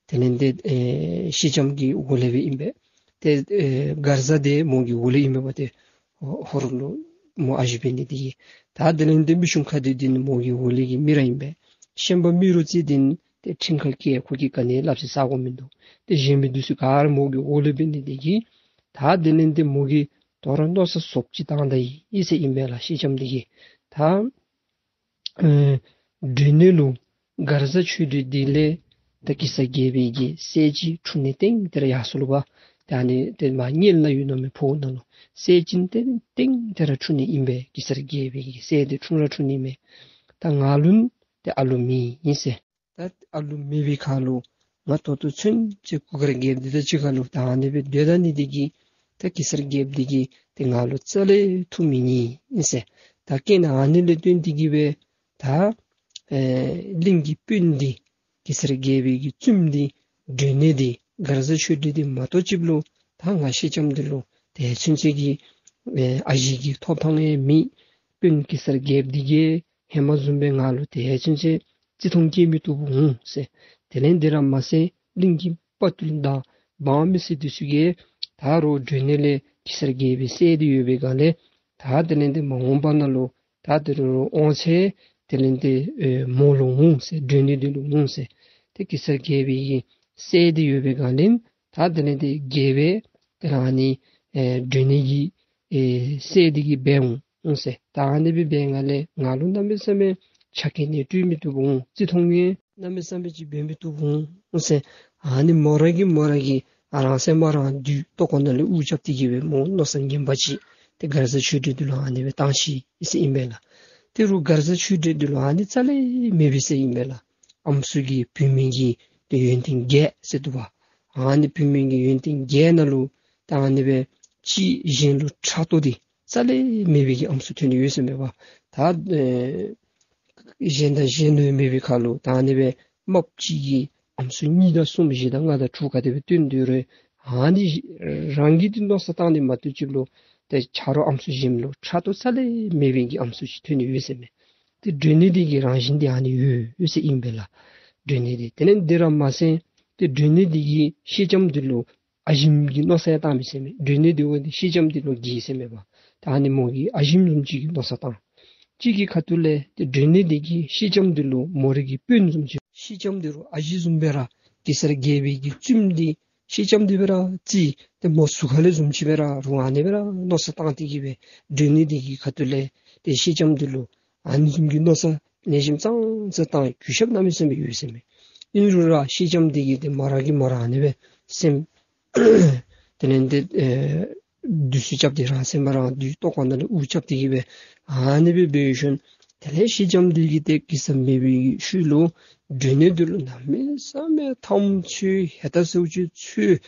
ཏེ་དེ་ལས་ཏེ་ཨེ་ཤེལ་ལྕམ་གྱི་འོག་ལས་སྦེ་ཨིན་པས། ཏེ་ཨེ་མགར་བཟའ་འདི་མོ་གི་འོག་ལས་ཨིན་པས་པ། ཏེ་ཧོ་ཧོར་ལུ་མོ་ཨ་ཞེ་འབད་ནི་དེ་གིས། ད་དེ་ལས་ཏེ་མི་ཆུང་ཁ་བདེ་འདི་ནི་མོ་གི་འོག་ལས་ཀྱི་མི་ར་ཨིན་པས། ཤན་པ་རྨེ་རུ་རྩེ་འདི་ཏེ་ཁྲིམས་ཁང་གི་ཁོ་གིས་ག་ནི་སླབ་ས་ས་གོ་མིན་འདུག། ཏེ་གཞན་མི་འདི་ཚུ་ག་ར་མོ་གི་འོག་ལས་འབད་ནི་དེ་གིས། ད་དེ་ལས་ཏེ་མོ་གིས་དོ་རུང་མནོ་བསམ་ཟོགཔ་ཅིག་བཏང་ད་ཡི་ཟེར་ཨིན་པས་ལགས། ཤེལ་ལྕམ་འདི་གིས་ད་ཨེ་སྒྲོན་ནེ་ལུ་མགར་བཟའ་ཆོས་སྒྲོན་འདི་ལས་ད་གེ་སར་རྒྱལ་པོའི་གི་སྲས་ཅིག་འཁྲུངས་ནི་གཏན་གཏན་ར་ཡར་སོ་ལོ་པ། ད་ཨ་ནི་ཏེ་མར་གཉེར་ལ་ཡོད་ནོ་མེད་ཕོཝ་ནང་ལུ་སྲས་ཅིག་གཏན་གཏན་ར་འཁྲུངས་ནི་ཨིན་པས། གེ་སར་རྒྱལ་པོའི་གི་སྲས་འདི་འཁྲུངས་ར་འཁྲུངས་ནི་མས། ད་ང་ལུ་ཏེ་ཨ་ལུ་མེད་ཨིན་ཟེར། ད་ཨ་ལུ་མེད་པའི་ཁར་ལུ་ང་ད་ལྟོ་ཚུན་ཚོད་གུར་དཀར་རྒྱལཔོ་འདི་དང་གཅིག་ཁར་ལུ་ད་ཨ་ནི་སྦེ་སྡོད་ད་ནི་དེ་གིས་ད་གེ་སར་རྒྱལཔོ་འདི་གིས་ཏེ་ང་ལུ་རྩ་ལས་ཐུགས་མི་མཉེས་ཨིན་ཟེར། ད་རྐྱེན་ཨ་ནི་ལས་བརྟེན་ཏེ་གིས་སྦེ་ད་ཨེ་གླིང་གི་དཔོན་འདི་གེ་སར་རྒྱལ་པོའི་གི་བཙུནམོ་འདི་སྒྲོན་ནེ་འདི་མགར་བཟའ་ཆོས་སྒྲོན་འདི་མ་གཏོགས་ཅིག་ལུ་ད་ང་ཤེལ་ལྕམ་འདི་ལུ་ཏེ་ཚུན་ཚོད་ཀྱི་ཨེ་ཨ་ཞེ་གི་ཐོབ་ཐང་ཡང་མེད། དཔོན་གེ་སར་རྒྱལཔོ་འདི་གིས་ཧེ་མ་བཟུམ་སྦེ་ང་ལུ་ཏེ་ཚུན་ཚོད་བརྩི་མཐོང་བསྐྱེད་མི་བཏུབ་འོང་ཟེར། དེ་ལས་འདི་ར་མ་ཚད་གླིང་གི་དཔའ་རྟུལ་དང་འབངས་མི་སེར་འདི་ཚུ་གིས་ད་རུང་སྒྲོན་ནེ་ལས་གེ་སར་རྒྱལ་པོའི་སྲས་འདི་ཡོད་པའི་སྒང་ལས་ད་དེ་ལས་འདི་མ་འོངས་པ་ནང་ལུ་ད་དེ་རུང་འོང་ཚེ་དེ་ལས་འདི་ཨེ་མོ་ལུ་འོང་ཟེར། སྒྲོན་ནེ་འདི་ལུ་འོང་ཟེར། ཏེ་གེ་སར་རྒྱལ་པོའི་གི་སྲས་འདི་ཡོད་པའི་སྒང་ལས་ད་དེ་ལས་འདི་རྒྱལ་པོའི་ཏེ་རང་ཨ་ནི་ཨེ་སྒྲོན་ནེ་གི་ཨེ་སྲས་འདི་གིས་འབད་འོང་ཟེར། ད་ཨ་ནི་སྦེ་འབད་བའི་སྒང་ལས་ང་ལུ་གནམ་མེད་ས་མེད་ཆ་རྐྱེན་ནི་སྤྲོད་མི་བཏུབ་འོང་། བརྩི་མཐོང་ཡང་གནམ་མེད་ས་མེད་ཅིག་འབད་མི་བཏུབ་འོང་ཟེར། ཨ་ནི་མོ་ར་གིས་མོ་ར་གིས་ཨ་རང་སེམས་མ་རང་བདུད་ལྟོ་ཁོག་ནང་ལས་དབུགས་རྐྱབ་སྟེ་གིས་སྦེ་མོ་མནོ་བསམ་ངན་པ་ཅིག་ཏེ་མགར་བཟའ་ཆོས་སྒྲོན་འདི་ལུ་ཨ་ནི་སྦེ་བཏང་ཅི་ཟེར་ཨིན་པས་ལགས། དེ་རུང་མགར་བཟའ་ཆོས་སྒྲོན་འདི་ལུ་ཨ་ནི་རྩ་ལས་མེད་པས་ཟེར་ཨིན་པས་ལགས། ཨམ་སྲུ་གི་བུད་མེད་ཀྱི་ཏེ་ཡོན་ཏན་བརྒྱད་ཟེར་འདུག་པ། ཨ་ནི་བུད་མེད་ཀྱི་ཡོན་ཏན་བརྒྱད་ནང་ལུ་ད་ཨ་ནི་སྦེ་གཅིག་གཞན་ལུ་ཕྲག་དོག་འདི་རྩ་ལས་མེད་པའི་གི་ཨམ་སྲུ་ཐོན་ནི་ཡོད་ཟེར་མས་པ། ད་ཨེ་གཞན་དང་གཞན་ལུ་མེད་པའི་ཁར་ལུ་ད་ཨ་ནི་སྦེ་རྨགཔ་གཅིག་གིས་ཨམ་སྲུ་གཉིས་དང་གསུམ་བཞི་དང་ལྔ་དང་དྲུག་ག་དེ་སྦེ་བཏོན་དོ་རུང་ཨ་ནི་རང་གིས་འདི་མནོ་བསམ་བཏང་ནི་མ་གཏོགས་ཅིག་ལུ་ཏེ་ཆ་རོགས་ཨམ་སྲུ་གཞན་ལུ་ཕྲག་དོག་རྩ་ལས་མེད་པའི་གི་ཨམ་སྲུ་ཅིག་ཐོན་ནི་ཡོད་ཟེར་མས། ཏེ་སྒྲོན་ནེ་འདི་གི་རང་བཞིན་འདི་ཨ་ནི་ཡོད་ཡོད་ཟེར་ཨིན་པས་ལགས། སྒྲོན་ནེ་འདི་དེ་ལས་འདི་ར་མ་ཚད་ཏེ་སྒྲོན་ནེ་འདི་གིས་ཤེལ་ལྕམ་འདི་ལུ་ཨ་ཞེམ་གྱི་མནོ་བསམ་ཡང་བཏང་མི་ཟེར་མས། སྒྲོན་ནེ་འདི་འོ་འདི་ཤེལ་ལྕམ་འདི་ལུ་དགྱེས་ཟེར་མས་པ། ད་ཨ་ནི་མོ་གིས་ཨ་ཞེམ་བཟུམ་ཅིག་གི་མནོ་བསམ་བཏང་། གཅིག་གི་ཁ་ཐུག་ལས་ཏེ་སྒྲོན་ནེ་འདི་གིས་ཤེལ་ལྕམ་འདི་ལུ་མོ་རའི་གི་དཔོན་བཟུམ་ཅིག་ཤེལ་ལྕམ་འདི་ལུ་ཨ་ཞེ་བཟུམ་སྦེ་ར་གེ་སར་རྒྱལ་པོའི་གི་བཙུནམོ་འདི་ཤེལ་ལྕམ་འདི་སྦེ་ར་བརྩི། ཏེ་མོ་ཟུར་ཁ་ལས་བཟུམ་ཅིག་སྦེ་ར་རུང་ཨ་ནི་སྦེ་ར་མནོ་བསམ་བཏང་སྟེ་གིས་སྦེ་སྒྲོན་ནེ་འདི་གི་ཁ་ཐུག་ལས་ཏེ་ཤེལ་ལྕམ་འདི་ལུ་ཨ་ནི་བཟུམ་གྱི་མནོ་བསམ་ལེགས་ཤོམ་ཙང་ཙང་བཏང་། གུས་ཞབས་གནམ་མེད་ས་མེད་ཡོད་ཟེར་མས། ཨིན་རུང་ར་ཤེལ་ལྕམ་འདི་གིས་ཏེ་མོ་ར་གིས་མོ་ར་ཨ་ནི་སྦེ་སེམས་དེ་ལས་ཏེ་ཨེ་བདུད་རྩི་རྐྱབ་སྟེ་རང་སེམས་མ་རང་བདུད་ལྟོ་ཁོག་ནང་ལས་དབུགས་རྐྱབ་སྟེ་གིས་སྦེ་ཨ་ནི་སྦེ་འབད་ཞིནམ་དེ་ལས་ཤེལ་ལྕམ་འདི་གིས་ཏེ་གེ་སར་མེད་པའི་ཤུལ་ལུ་སྒྲོན་ནེ་འདི་ལུ་གནམ་མེད་ས་མེད་འཐབ་མོ་འཚོལ། ཧེ་ད་ཟེརཝ་ཅིག་འཚོལ།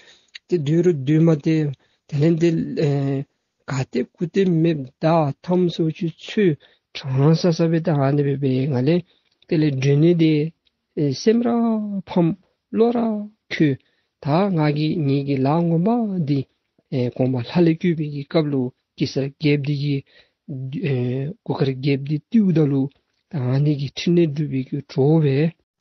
ཏེ་སྡོད་རུང་སྡོད་མ་སྟེར། དེ་ལས་ཏེ་ཨེ་ག་ཏེ་གུ་ཏེ་མེདཔ་ད་འཐབ་མོ་ཟེརཝ་ཅིག་འཚོལ། གྲང་ས་ས་སྦེ་ད་ཨ་ནི་སྦེ་འབད་བའི་སྒང་ལས་དེ་ལས་སྒྲོན་ནེ་འདི་ཨེ་སེམས་ར་ཕམ་བློ་ར་འཁོལ། ད་ང་གིས་ངེ་གི་ལཱ་ངོ་མ་འདི་ཨེ་གོང་མ་ལྷ་ལས་བསྐུལ་བའི་གི་སྐབས་ལུ་གེ་སར་རྒྱལཔོ་འདི་གིས་ཨེ་གུར་དཀར་རྒྱལཔོ་འདི་བཏུལཝ་ད་ལུ་ད་ཨ་ནི་གི་ཕྲིན་ལས་སྒྲུབ་པའི་གི་གྲོགས་སྦེ་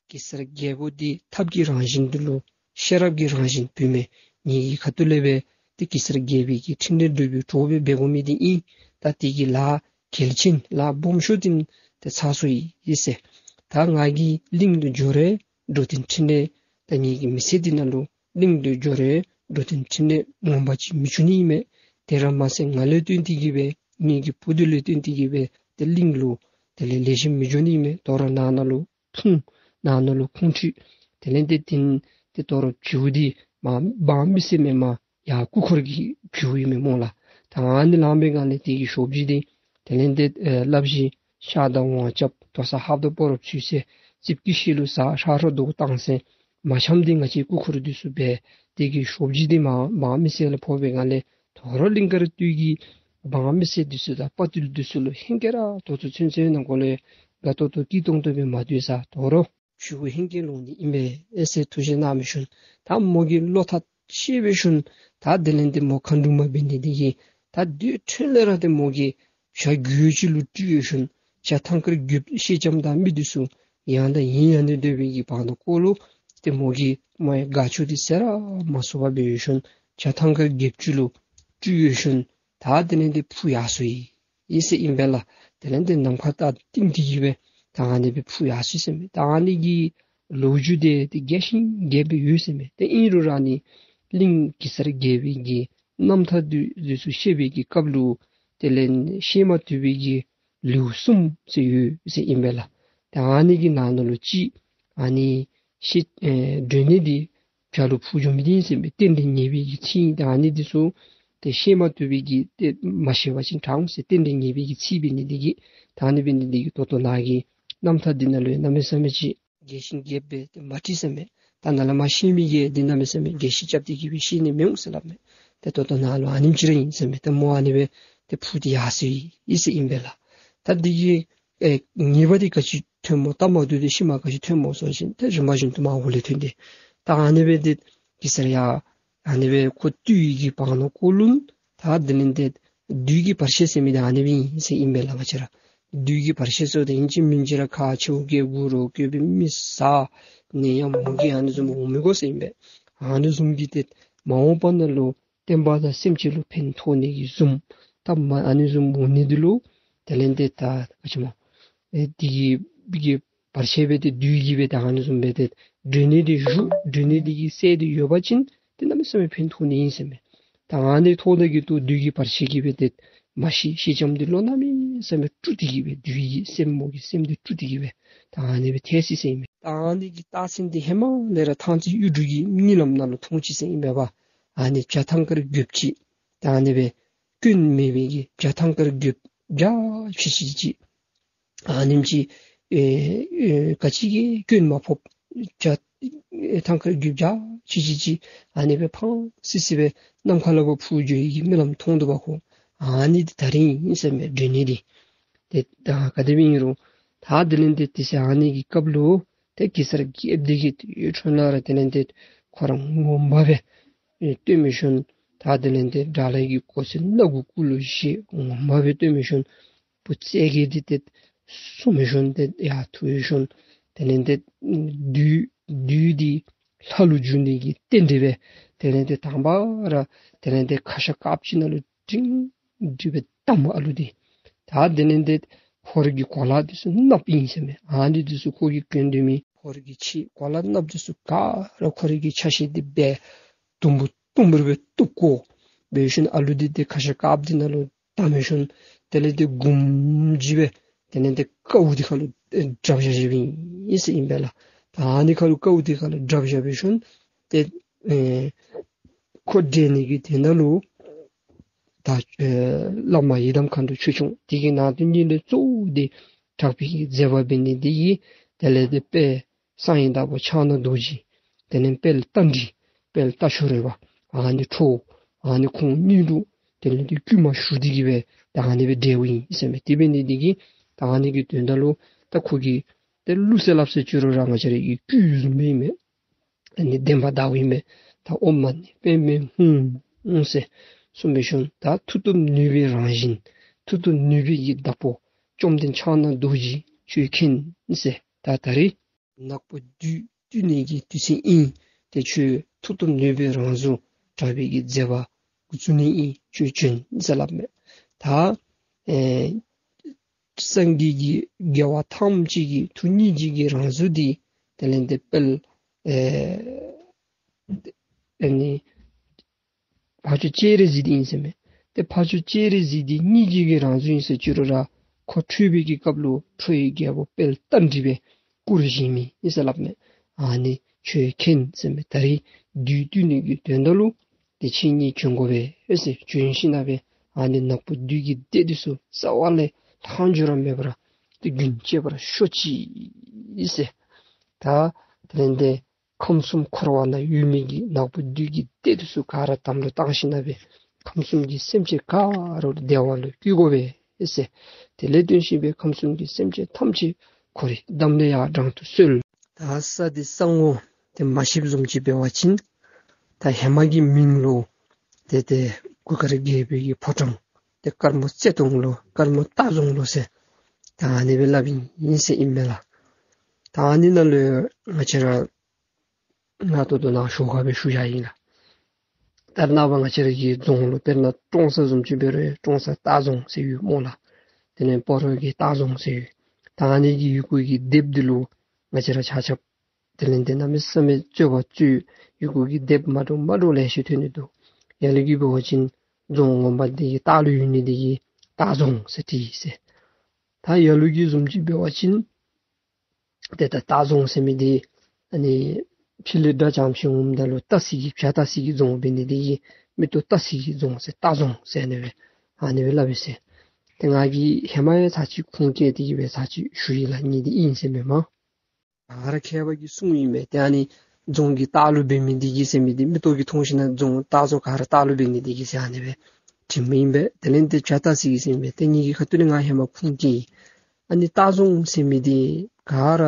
གེ་སར་རྒྱལ་པོ་འདི་ཐབས་ཀྱི་རང་བཞིན་འདི་ལུ་ཤེས་རབ་ཀྱི་རང་བཞིན་བུད་མེད་ངེ་གི་ཁ་ཐུག་ལས་སྦེ་ཏེ་གེ་སར་རྒྱལ་པོའི་གི་ཕྲིན་ལས་སྒྲུབ་པའི་གྲོགས་སྦེ་འབད་དགོ་མི་འདི་ཨིན། ད་དེ་གི་ལཱ་གལ་ཆེན་ལཱ་སྦོམ་ཤོས་འདི་ཏེ་ཚར་སོ་ཡི་ཟེར། ད་ང་གིས་གླིང་དུ་འགྱོ་རུང་འགྲོ་དོན་ཕྲིན་ལས་ད་ངེ་གི་མི་ཚེ་འདི་ནང་ལུ་གླིང་དུ་འགྱོ་རུང་འགྲོ་དོན་ཕྲིན་ལས་ངོ་མ་ཅིག་མི་འབྱུང་ནི་ཨིན་མས། དེ་ར་མ་ཚད་ང་ལས་བརྟེན་ཏེ་གིས་སྦེ་ངེ་གི་བུ་འདི་ལས་བརྟེན་ཏེ་གིས་སྦེ་ཏེ་གླིང་ལུ་དེ་ལས་ལེགས་ཤོམ་མི་འབྱུང་ནི་ཨིན་མས། དོ་རུང་ནང་ན་ལུ་ཕུང་། ནང་ན་ལུ་ཁོང་ཁྲོ། དེ་ལས་ཏེ་དེ་ཏེ་དོ་རུང་བྱིའུ་འདི་མ་འབངས་མི་སེར་མེན་མས། ཡར་སྐུ་འཁོར་གྱི་བྱིའུ་ཨིན་མས་སྨོ་ལགས། ད་ཨ་ནི་ལངས་པའི་སྒང་ལས་དེ་གི་ཤོབ་རྗེས་འདི་དེ་ལས་ཏེ་ཨེ་སླབ་ཅི། ཤ་དང་ཝང་རྐྱབ། དོ་ས་ཧབ་ཏོ་སྤོ་རོག་ཚུད་ཟེར། རྩིགཔ་གི་ཤེལ་ལུ་ཟ་ཧྲ་ཧྲོ་དོ་བཏང་ཟེར། མ་འཆམ་འདི་ང་བཅས་སྐུ་འཁོར་འདི་ཚུ་འབད། དེ་གི་ཤོབ་ཇི་འདི་མ་མ་མི་སེར་ལུ་ཕོག་པའི་སྒང་ལས་དོ་རུང་གླིང་དཀར་སྟོད་ཀྱི་འབངས་མི་སེར་འདི་ཚུ་དང་དཔའ་རྟུལ་འདི་ཚུ་ལུ་ཧེང་སྐལ་ར་ཏོག་ཏོ་ཚུན་ཚོད་ནང་འཁོད་ལས་དགའ་ཏོག་ཏོ་སྐྱིད་ཏོང་ཏོ་སྦེ་མ་སྡོད་ས་དོ་རུང་ཕྱུག་པོ་ཧེང་སྐལ་ལོང་ནི་ཨིན་པས་ཨེ་ཟེར་ཐུགས་བཞེད་གནང་བའི་ཤུལ། ད་མོ་གིས་བློ་ཐག་ཆོད་པའི་ཤུལ། ད་དེ་ལས་འདི་མོ་མཁའ་འགྲོ་མ་འབད་ནི་འདི་གིས་ད་དུས་ཐོན་ལས་ར་ཏེ་མོ་གིས་བྱ་རྒོད་ཅིག་ལུ་སྤྲུལ་བའི་ཤུལ། བྱ་ཐང་དཀར་རྒོདཔོ་སེང་ལྕམ་དང་མི་འདི་ཚུ་ཡང་དང་ཡང་ཡང་ནི་སྡོད་པའི་གི་བར་ན་ཀོ་ལུ་ཏེ་མོ་གིས་མོ་ཡང་དགའ་སྐྱོ་འདི་ཟེར་ར་མ་ཚུགས་པར་འབད་བའི་ཤུལ། བྱ་ཐང་དཀར་རྒོདཔོ་ཅིག་ལུ་སྤྲུལ་བའི་ཤུལ། ད་དེ་ལས་འདི་འཕུར་ཡར་སོ་ཡི། ཨིན་ཟེར་ཨིན་པས་ལགས། དེ་ལས་འདི་ནམ་མཁའ་ལྟ་སྟེང་འདི་གིས་སྦེ་ད་ཨ་ནི་སྦེ་འཕུར་ཡར་སོ་ཡི་ཟེར་མས། ད་ཨ་ནི་གི་ལོ་རྒྱུས་འདི་ཏེ་རྒྱས་ཤིང་རྒྱས་པར་ཡོད་ཟེར་མས། ཏེ་ཨིན་རུང་ར་ནི་གླིང་གེ་སར་རྒྱལ་པོའི་གི་རྣམ་ཐར་འདི་འདི་ཚུ་བཤད་པའི་གི་སྐབས་ལུ་དེ་ལས་བཤད་མ་ཐུབ་པའི་གི་ལེའུ་གསུམ་ཟེར་ཡོད་ཟེར་ཨིན་པས་ལགས། ཏེ་ཨ་ནི་གི་ནང་ན་ལུ་ཅིག་ཨ་ནི་ཤི་ཨེ་སྒྲོན་ནེ་འདི་བྱ་ལུ་འཕུར་འགྱོ་མི་འདི་ཨིན་ཟེར་མས། རྟེན་འབྲེལ་ངེས་པའི་གི་ཚིག་ཨིན། ཏེ་ཨ་ནི་འདི་ཚུ་ཏེ་བཤད་མ་ཐུབ་པའི་གི་ཏེ་མ་བཤད་པ་ཅིན་དྲག་འོང་ཟེར། རྟེན་འབྲེལ་ངེས་པའི་གི་ཚིག་འབད་ནི་འདི་གིས་ད་ཨ་ནི་འབད་ནི་འདི་གིས་ད་ལྟོ་ནཱ་གི་རྣམ་ཐར་འདི་ནང་ལུ་ཡང་གནམ་མེད་ས་མེད་ཅིག་རྒྱས་ཤིང་རྒྱས་པར་ཏེ་མ་བྲིས་ཟེར་མས། ད་ནཱ་ལས་མར་བཤད་མི་གི་འདི་གནམ་མེད་ས་མེད་རྒྱས་ཤིང་རྒྱས་པར་ཏེ་གི་སྦེ་བཤད་ནི་མི་འོང་ཟེར་སླབ་མས། ཏེ་ད་ལྟོ་ནཱ་ལུ་ཨ་ནེམ་ཅིག་ར་ཨིན་ཟེར་མས། ཏེ་མོ་ཨ་ནི་སྦེ་ཏེ་འཕུར་ཏེ་ཡར་སོ་ཡི་ཟེར་ཨིན་པས་ལགས། ད་འདི་གི་ཨེ་ངེས་པ་འདི་ག་ཅི་ཐོནམ་སྨོ། ད་མ་འདུག་སྟེ་ཤུལ་མ་ག་ཅི་ཐོནམ་སྨོ་ཟེར་བ་ཅིན་ཏེ་རིམ་པ་བཞིན་དུ་མར་འོག་ལས་ཐོན་ཏེ་ད་ཨ་ནི་སྦེ་ཏེ་གེ་སར་ཡང་ཨ་ནི་སྦེ་ཁོ་བཏུལ་ཡི་གི་བར་ན་ཀོ་ལུ་ད་དེ་ལས་ཏེ་བདུད་ཀྱི་བར་ཆད་ཟེར་མི་འདི་ཨ་ནི་སྦེ་ཨིན་ཟེར་ཨིན་པས་ལགས། ང་བཅས་ར་བདུད་ཀྱི་བར་ཆད་ཟེརཝ་ད་ཨིན་ཅི་མིན་ཅི་ར་ཁ་མཆེཝ་གིས་སྒུར་རོ་བཀོད་པའི་མི་བཟའ་ནི་ཡང་མོ་གིས་ཨ་ནི་བཟུམ་འོང་མི་དགོ་ཟེར་ཨིན་པས། ཨ་ནི་བཟུམ་གྱི་ཏེ་མ་འོངས་པ་ནང་ལུ་བསྟན་པ་དང་སེམས་ཅན་ལུ་ཕན་ཐོགས་ནི་གི་བཟུམ་ད་མ་ཨ་ནི་བཟུམ་འོང་ནི་འདི་ལུ་དེ་ལས་ཏེ་ད་ག་ཅི་སྨོ་ཨེ་འདི་གི་འདི་གི་བར་ཆད་འབད་དེ་བདུད་ཀྱིས་འབད་ད་ཨ་ནི་བཟུམ་འབད་དེ་སྒྲོན་ནེ་འདི་བཞུགས། སྒྲོན་ནེ་འདི་གི་སྲས་འདི་ཡོད་པ་ཅིན་ཏེ་གནམ་མེད་ས་མེད་ཕན་ཐོགས་ནི་ཨིན་ཟེར་མས། ད་ཨ་ནི་ཐོག་ད་གི་ཏེ་བདུད་ཀྱི་བར་ཆད་ཀྱིས་འབད་དེ་མ་ཤི། སེང་ལྕམ་འདི་བློ་གནམ་མེད་ས་མེད་དཀྲུགས་ཏེ་གི་སྦེ་བདུད་ཀྱི་སྲས་མོ་གི་སྲསམོ་འདི་དཀྲུགས་ཏེ་གི་སྦེ་ད་ཨ་ནི་སྦེ་ཐལ་སོ་ཡི་ཟེར་ཨིན་མས། ད་ཨ་ནི་གི་རྟགས་མཚན་འདི་ཧེ་མ་ལས་ར་ཐང་རྩེ་གཡུ་འབྲུག་གི་གཉིད་ལམ་ནང་ལུ་མཐོང་ཅི་ཟེར་ཨིན་པས་པ། ཨ་ནི་བྱ་ཐང་དཀར་རྒོདཔོ་ཅིག་ད་ཨ་ནི་སྦེ་སྐྱོན་མེད་པའི་གི་བྱ་ཐང་དཀར་རྒོདཔོ་འཇའ་ཆི་ཆི་ཅིག་ཨ་ནེམ་ཅིག་ཨེ་ཨེ་ག་ཅི་གི་སྐྱོན་མ་ཕོགཔ་བྱ་ཨེ་ཐང་དཀར་རྒོདཔོ་འཇའ་ཆི་ཆི་ཅིག་ཨ་ནི་སྦེ་ཕངས་སི་སི་སྦེ་ནམ་མཁའ་ལུ་འཕུར་འགྱོ་ཡི་གི་རྨི་ལམ་མཐོང་དོ་བ་ཁོ། ཨ་ནི་འདི་ད་རིས་ཨིན་ཟེར་མས་སྒྲོན་ནེ་འདི། ཏེ་ད་ག་དེ་སྦེ་ཨིན་རུང་ད་དེ་ལས་ཏེ་དེ་ཚེ་ཨ་ནི་གི་སྐབས་ལུ་ཏེ་གེ་སར་རྒྱལཔོ་འདི་གིས་ཏེ་འཕྲོ་ལས་ར་དེ་ལས་ཏེ་ཁོ་ར་ངོ་མ་སྦེ་ཨེ་སྟོན་མི་ཤུལ། ད་དེ་ལས་ཏེ་དགྲ་ལྷ་གི་གོ་མཚོན་སྣ་དགུ་སྐུ་ལུ་བཞེས། ངོ་མ་སྦེ་སྟོན་མི་ཤུལ། བུ་ཚ་གི་འདི་ཏེ་གསུངས་མི་ཤུལ་ཏེ་ཡར་འཐུ་བའི་ཤུལ། དེ་ལས་ཏེ་བདུད་བདུད་འདི་ལྷ་ལུ་འགྱུར་ནི་གི་རྟེན་འབྲེལ་སྦེ་དེ་ལས་ཏེ་དང་པ་ར་དེ་ལས་ཏེ་ཁ་ཤ་དཀརཔོ་ཅིག་ནང་ལུ་སྒྲིང་སྒྲི་སྦེ་བསྡམས། ཨ་ལུ་འདི་ད་དེ་ལས་ཏེ་ཧོར་གྱི་གོ་ལ་འདི་ཚུ་གནགཔོ་ཨིན་ཟེར་མས། ཨ་ནི་འདི་ཚུ་ཁོ་གིས་གྱོན་སྡོད་མི་ཧོར་གྱི་ཕྱེ་གོ་ལ་གནགཔོ་འདི་ཚུ་ག་ར་ཁོ་རའི་གི་ཆ་ཤས་འདི་སྦེ་དུམ་བུ་དུམ་བུར་སྦེ་གཏུབ་བཀོ་བའི་ཤུལ། ཨ་ལུ་འདི་ཏེ་ཁ་ཤ་དཀརཔོ་འདི་ནང་ལུ་བསྡམས་མི་ཤུལ། དེ་ལས་ཏེ་འགུམ་ཅིག་སྦེ་དེ་ལས་ཏེ་ཀཝ་འདི་ཁ་ལུ་ཨེ་དྲབ་བཞག་བཞགཔ་ཨིན་ཟེར་ཨིན་པས་ལགས། ད་ཨ་ནི་ཁ་ལུ་ཀཝ་འདི་ཁ་ལུ་དྲབ་བཞག་པའི་ཤུལ་ཏེ་ཨེ་ཁོ་བསྒྲལ་ནི་གི་དོན་དག་ལུ་ད་ཨེ་བླ་མ་ཡི་དམ་མཁའ་འགྲོ་ཆོས་སྐྱོང་འདི་གི་ནང་དོན་གཉིས་ལས་གཙོ་བོ་འདི་དྲག་པོའི་གི་མཛད་པ་འབད་ནི་འདི་གིས་དེ་ལས་ཏེ་དཔལ་གསང་བའི་བདག་པོ་ཕྱག་ན་རྡོ་རྗེ་དེ་ལས་དཔལ་རྟ་མགྲིན་དཔལ་རྟ་མཆོག་རོལ་པ་ཨ་ནི་ཁྲོ་ཨ་ནི་ཁོང་གཉིས་ལུ་དེ་ལས་ཏེ་བསྐུལ་མ་ཞུ་སྟེ་གི་སྦེ་ད་ཨ་ནི་སྦེ་བསྒྲལཝ་ཨིན་ཟེར་མས། དེ་འབད་ནི་འདི་གིས་ད་ཨ་ནི་གི་དོན་དག་ལུ་ད་ཁོ་གིས་ཏེ་གླུ་ཟེར་སླབ་ཟེར་བཅུག་རུང་ར་ང་བཅས་ར་གི་གུ་བཟུམ་སྦེ་ཨིན་མས། ཨ་ནི་བདེན་པ་བདའཝ་ཨིན་མས། ད་ཨོཾ་མ་ཎི་པདྨེ་ཧཱུྃ་ཧཱུྃ་ཟེར་གསུངས་པའི་ཤུལ། ད་མཐུ་སྟོབས་ནུས་པའི་རང་བཞིན་མཐུ་སྟོབས་ནུས་པའི་གི་བདག་པོ་བཅོམ་ལྡན་ཕྱག་ན་རྡོ་རྗེ་ཁྱོད་མཁྱེན་ཟེར། ད་ད་རིས་ནག་པོ་བདུད་བཏུལ་ནི་གི་དུས་ཚོད་ཨིན། ཏེ་ཁྱོད་མཐུ་སྟོབས་ནུས་པའི་རང་གཟུགས་དྲག་པོའི་གི་མཛད་པ་འགོ་བཙུགས་ནི་ཨིན། ཁྱོད་བྱོན་ཟེར་སླབ་མས། ད་ཨེ་སངས་རྒྱས་ཀྱི་རྒྱལ་བ་ཐམས་ཅད་ཀྱི་ཐུགས་སྙིང་རྗེ་གི་རང་གཟུགས་འདི་དེ་ལས་ཏེ་དཔལ་ཨེ་ཨ་ནི་འཕགས་མཆོག་སྤྱན་རས་གཟིགས་འདི་ཨིན་ཟེར་མས། ཏེ་འཕགས་མཆོག་སྤྱན་རས་གཟིགས་འདི་སྙིང་རྗེ་གི་རང་གཟུགས་ཨིན་ཟེར་བཅུག་རུང་ར་ཁོ་ཁྲོས་པའི་གི་སྐབས་ལུ་ཁྲོ་བོའི་རྒྱལ་པོ་དཔལ་རྟ་མགྲིན་སྦེ་སྐུ་རུ་བཞེངས་མི་ཨིན་ཟེར་སླབ་མས། ཨ་ནི་ཁྱོད་མཁྱེན་ཟེར་མས། ད་རིས་བདུད་བཏུལ་ནི་གི་དོན་དག་ལུ་ཏེ་ཁྱེད་གཉིས་བྱོན་དགོ་པས་ཟེར། བྱོན་ཞིནམ་ལས་ཨ་ནི་ནག་པོ་བདུད་ཀྱི་སྡེ་འདི་ཚུ་རྩ་བ་ལས་ལྷག་འགྱོ་ར་མེད་པར་ ཏེ་རྒྱུན་བཅད་པར་ཤོག་ཅིག་ཟེར། ད་དེ་ལས་ཏེ་ཁམས་གསུམ་འཁོར་བ་ན་ཡོད་མི་གི་ནག་པོ་བདུད་ཀྱི་སྡེ་འདི་ཚུ་ག་ར་དམ་ལུ་བཏང་ཞིནམ་ལས་ཁམས་གསུམ་གྱི་སེམས་ཅན་ག་ར་བདེ་བ་ལུ་བཀོད་དགོ་པས་ཟེར། དེ་ལས་བརྟེན་ཞིནམ་ལས་ཁམས་གསུམ་གྱི་སེམས་ཅན་ཐམས་ཅད་འཁོར་བའི་འདམ་ལས་ཡར་དྲང་དུ་གསོལ། ད་ས་འདི་ས་ངོ་དེ་མ་ཤེསཔ་བཟུམ་ཅིག་འབད་བ་ཅིན་ད་ཧེ་མ་གི་མིང་ལུ་ཏེ་ཏེ་གུར་དཀར་རྒྱལ་པོའི་གི་ཕོ་བྲང་ཏེ་དཀར་མོ་རྩེ་སྟོང་ལུ་དཀར་མོ་སྟག་རྫོང་ལུ་ཟེར་ད་ཨ་ནི་སྦེ་སླབ་ཨིན་ཟེར་ཨིན་མས་ལགས། ད་ཨ་ནི་ནང་ལུ་ང་བཅས་ར་ང་ད་ལྟོ་ནཱ་ཞོར་ཁར་སྦེ་ཞུ་ཡི་ལགས། ད་རེས་ནངས་པ་ང་བཅས་ར་གི་རྫོང་ལུ་དཔེར་ན་ཀྲོང་གསར་བཟུམ་ཅིག་འབད་རུང་ཀྲོང་གསར་སྟག་རྫོང་ཟེར་ཡོད་སྨོ་ལགས། དེ་ལས་སྤ་རོ་གི་སྟག་རྫོང་ཟེར་ཡོད། ད་ཨ་ནི་གི་ཡི་གུ་གི་སྡེབ་འདི་ལུ་ང་བཅས་ར་ཆ་ཁྱབ་དེ་ལས་ཏེ་གནམ་མེད་ས་མེད་རྩོད་པ་རྩོད། ཡི་གུ་གི་སྡེབ་མ་འདྲཝ་མ་འདྲཝ་ལེ་ཤ་ཐོན་ནི་འདུག། ལ་ལུ་གིས་འབད་བ་ཅིན་རྫོང་ངོ་མ་འདི་གི་ལྟག་ལུ་ཡོད་ནི་འདི་གིས་སྟག་རྫོང་ཟེར་བྲིས་ཟེར། ད་ལ་ལུ་གིས་བཟུམ་ཅིག་འབད་བ་ཅིན་ཏེ་ད་སྟག་རྫོང་ཟེར་མི་འདི་ཨ་ནི་ཕྱི་ལས་དགྲ་འཇོམས་ཤིང་འོངམ་ད་ལུ་བལྟ་ས་གི་བྱ་བལྟ་ས་གི་རྫོང་འབད་ནི་འདི་གིས་མིག་ཏོ་བལྟ་ས་གི་རྫོང་ཟེར་སྟག་རྫོང་ཟེར་ཨ་ནི་སྦེ་ཨ་ནི་སྦེ་སླབ་ཨིན་ཟེར། ཏེ་ང་གིས་ཧེ་མ་ཡང་ཚར་གཅིག་ཁུངས་བཀལ་ཏེ་གི་སྦེ་ཚར་གཅིག་ཞུ་ཡི་ལགས། ཨ་ནི་འདི་ཨིན་ཟེར་མེན་མས། ཨ་ར་མཁས་པ་གིས་གསུངས་ཨིན་མས། ཏེ་ཨ་ནི་རྫོང་གི་ལྟག་ལུ་འབད་མི་འདི་གིས་ཟེར་མི་འདི་མིག་ཏོ་གིས་མཐོང་ཞིན་ན་རྫོང་སྟག་རྫོང་ག་ར་ལྟག་ལུ་འབད་ནི་འདི་གིས་ཟེར་ཨ་ནི་སྦེ་བྲིསཔ་ཨིན་པས། དེ་ལས་ཏེ་བྱ་བལྟ་ས་གི་ཟེར་མི་འདི་ཏེ་ངེ་གི་ཁ་ཐུག་ལས་ང་ཧེ་མ་ཁུངས་བཀལ་ཡི། ཨ་ནི་སྟག་རྫོང་ཟེར་མི་འདི་ག་ར་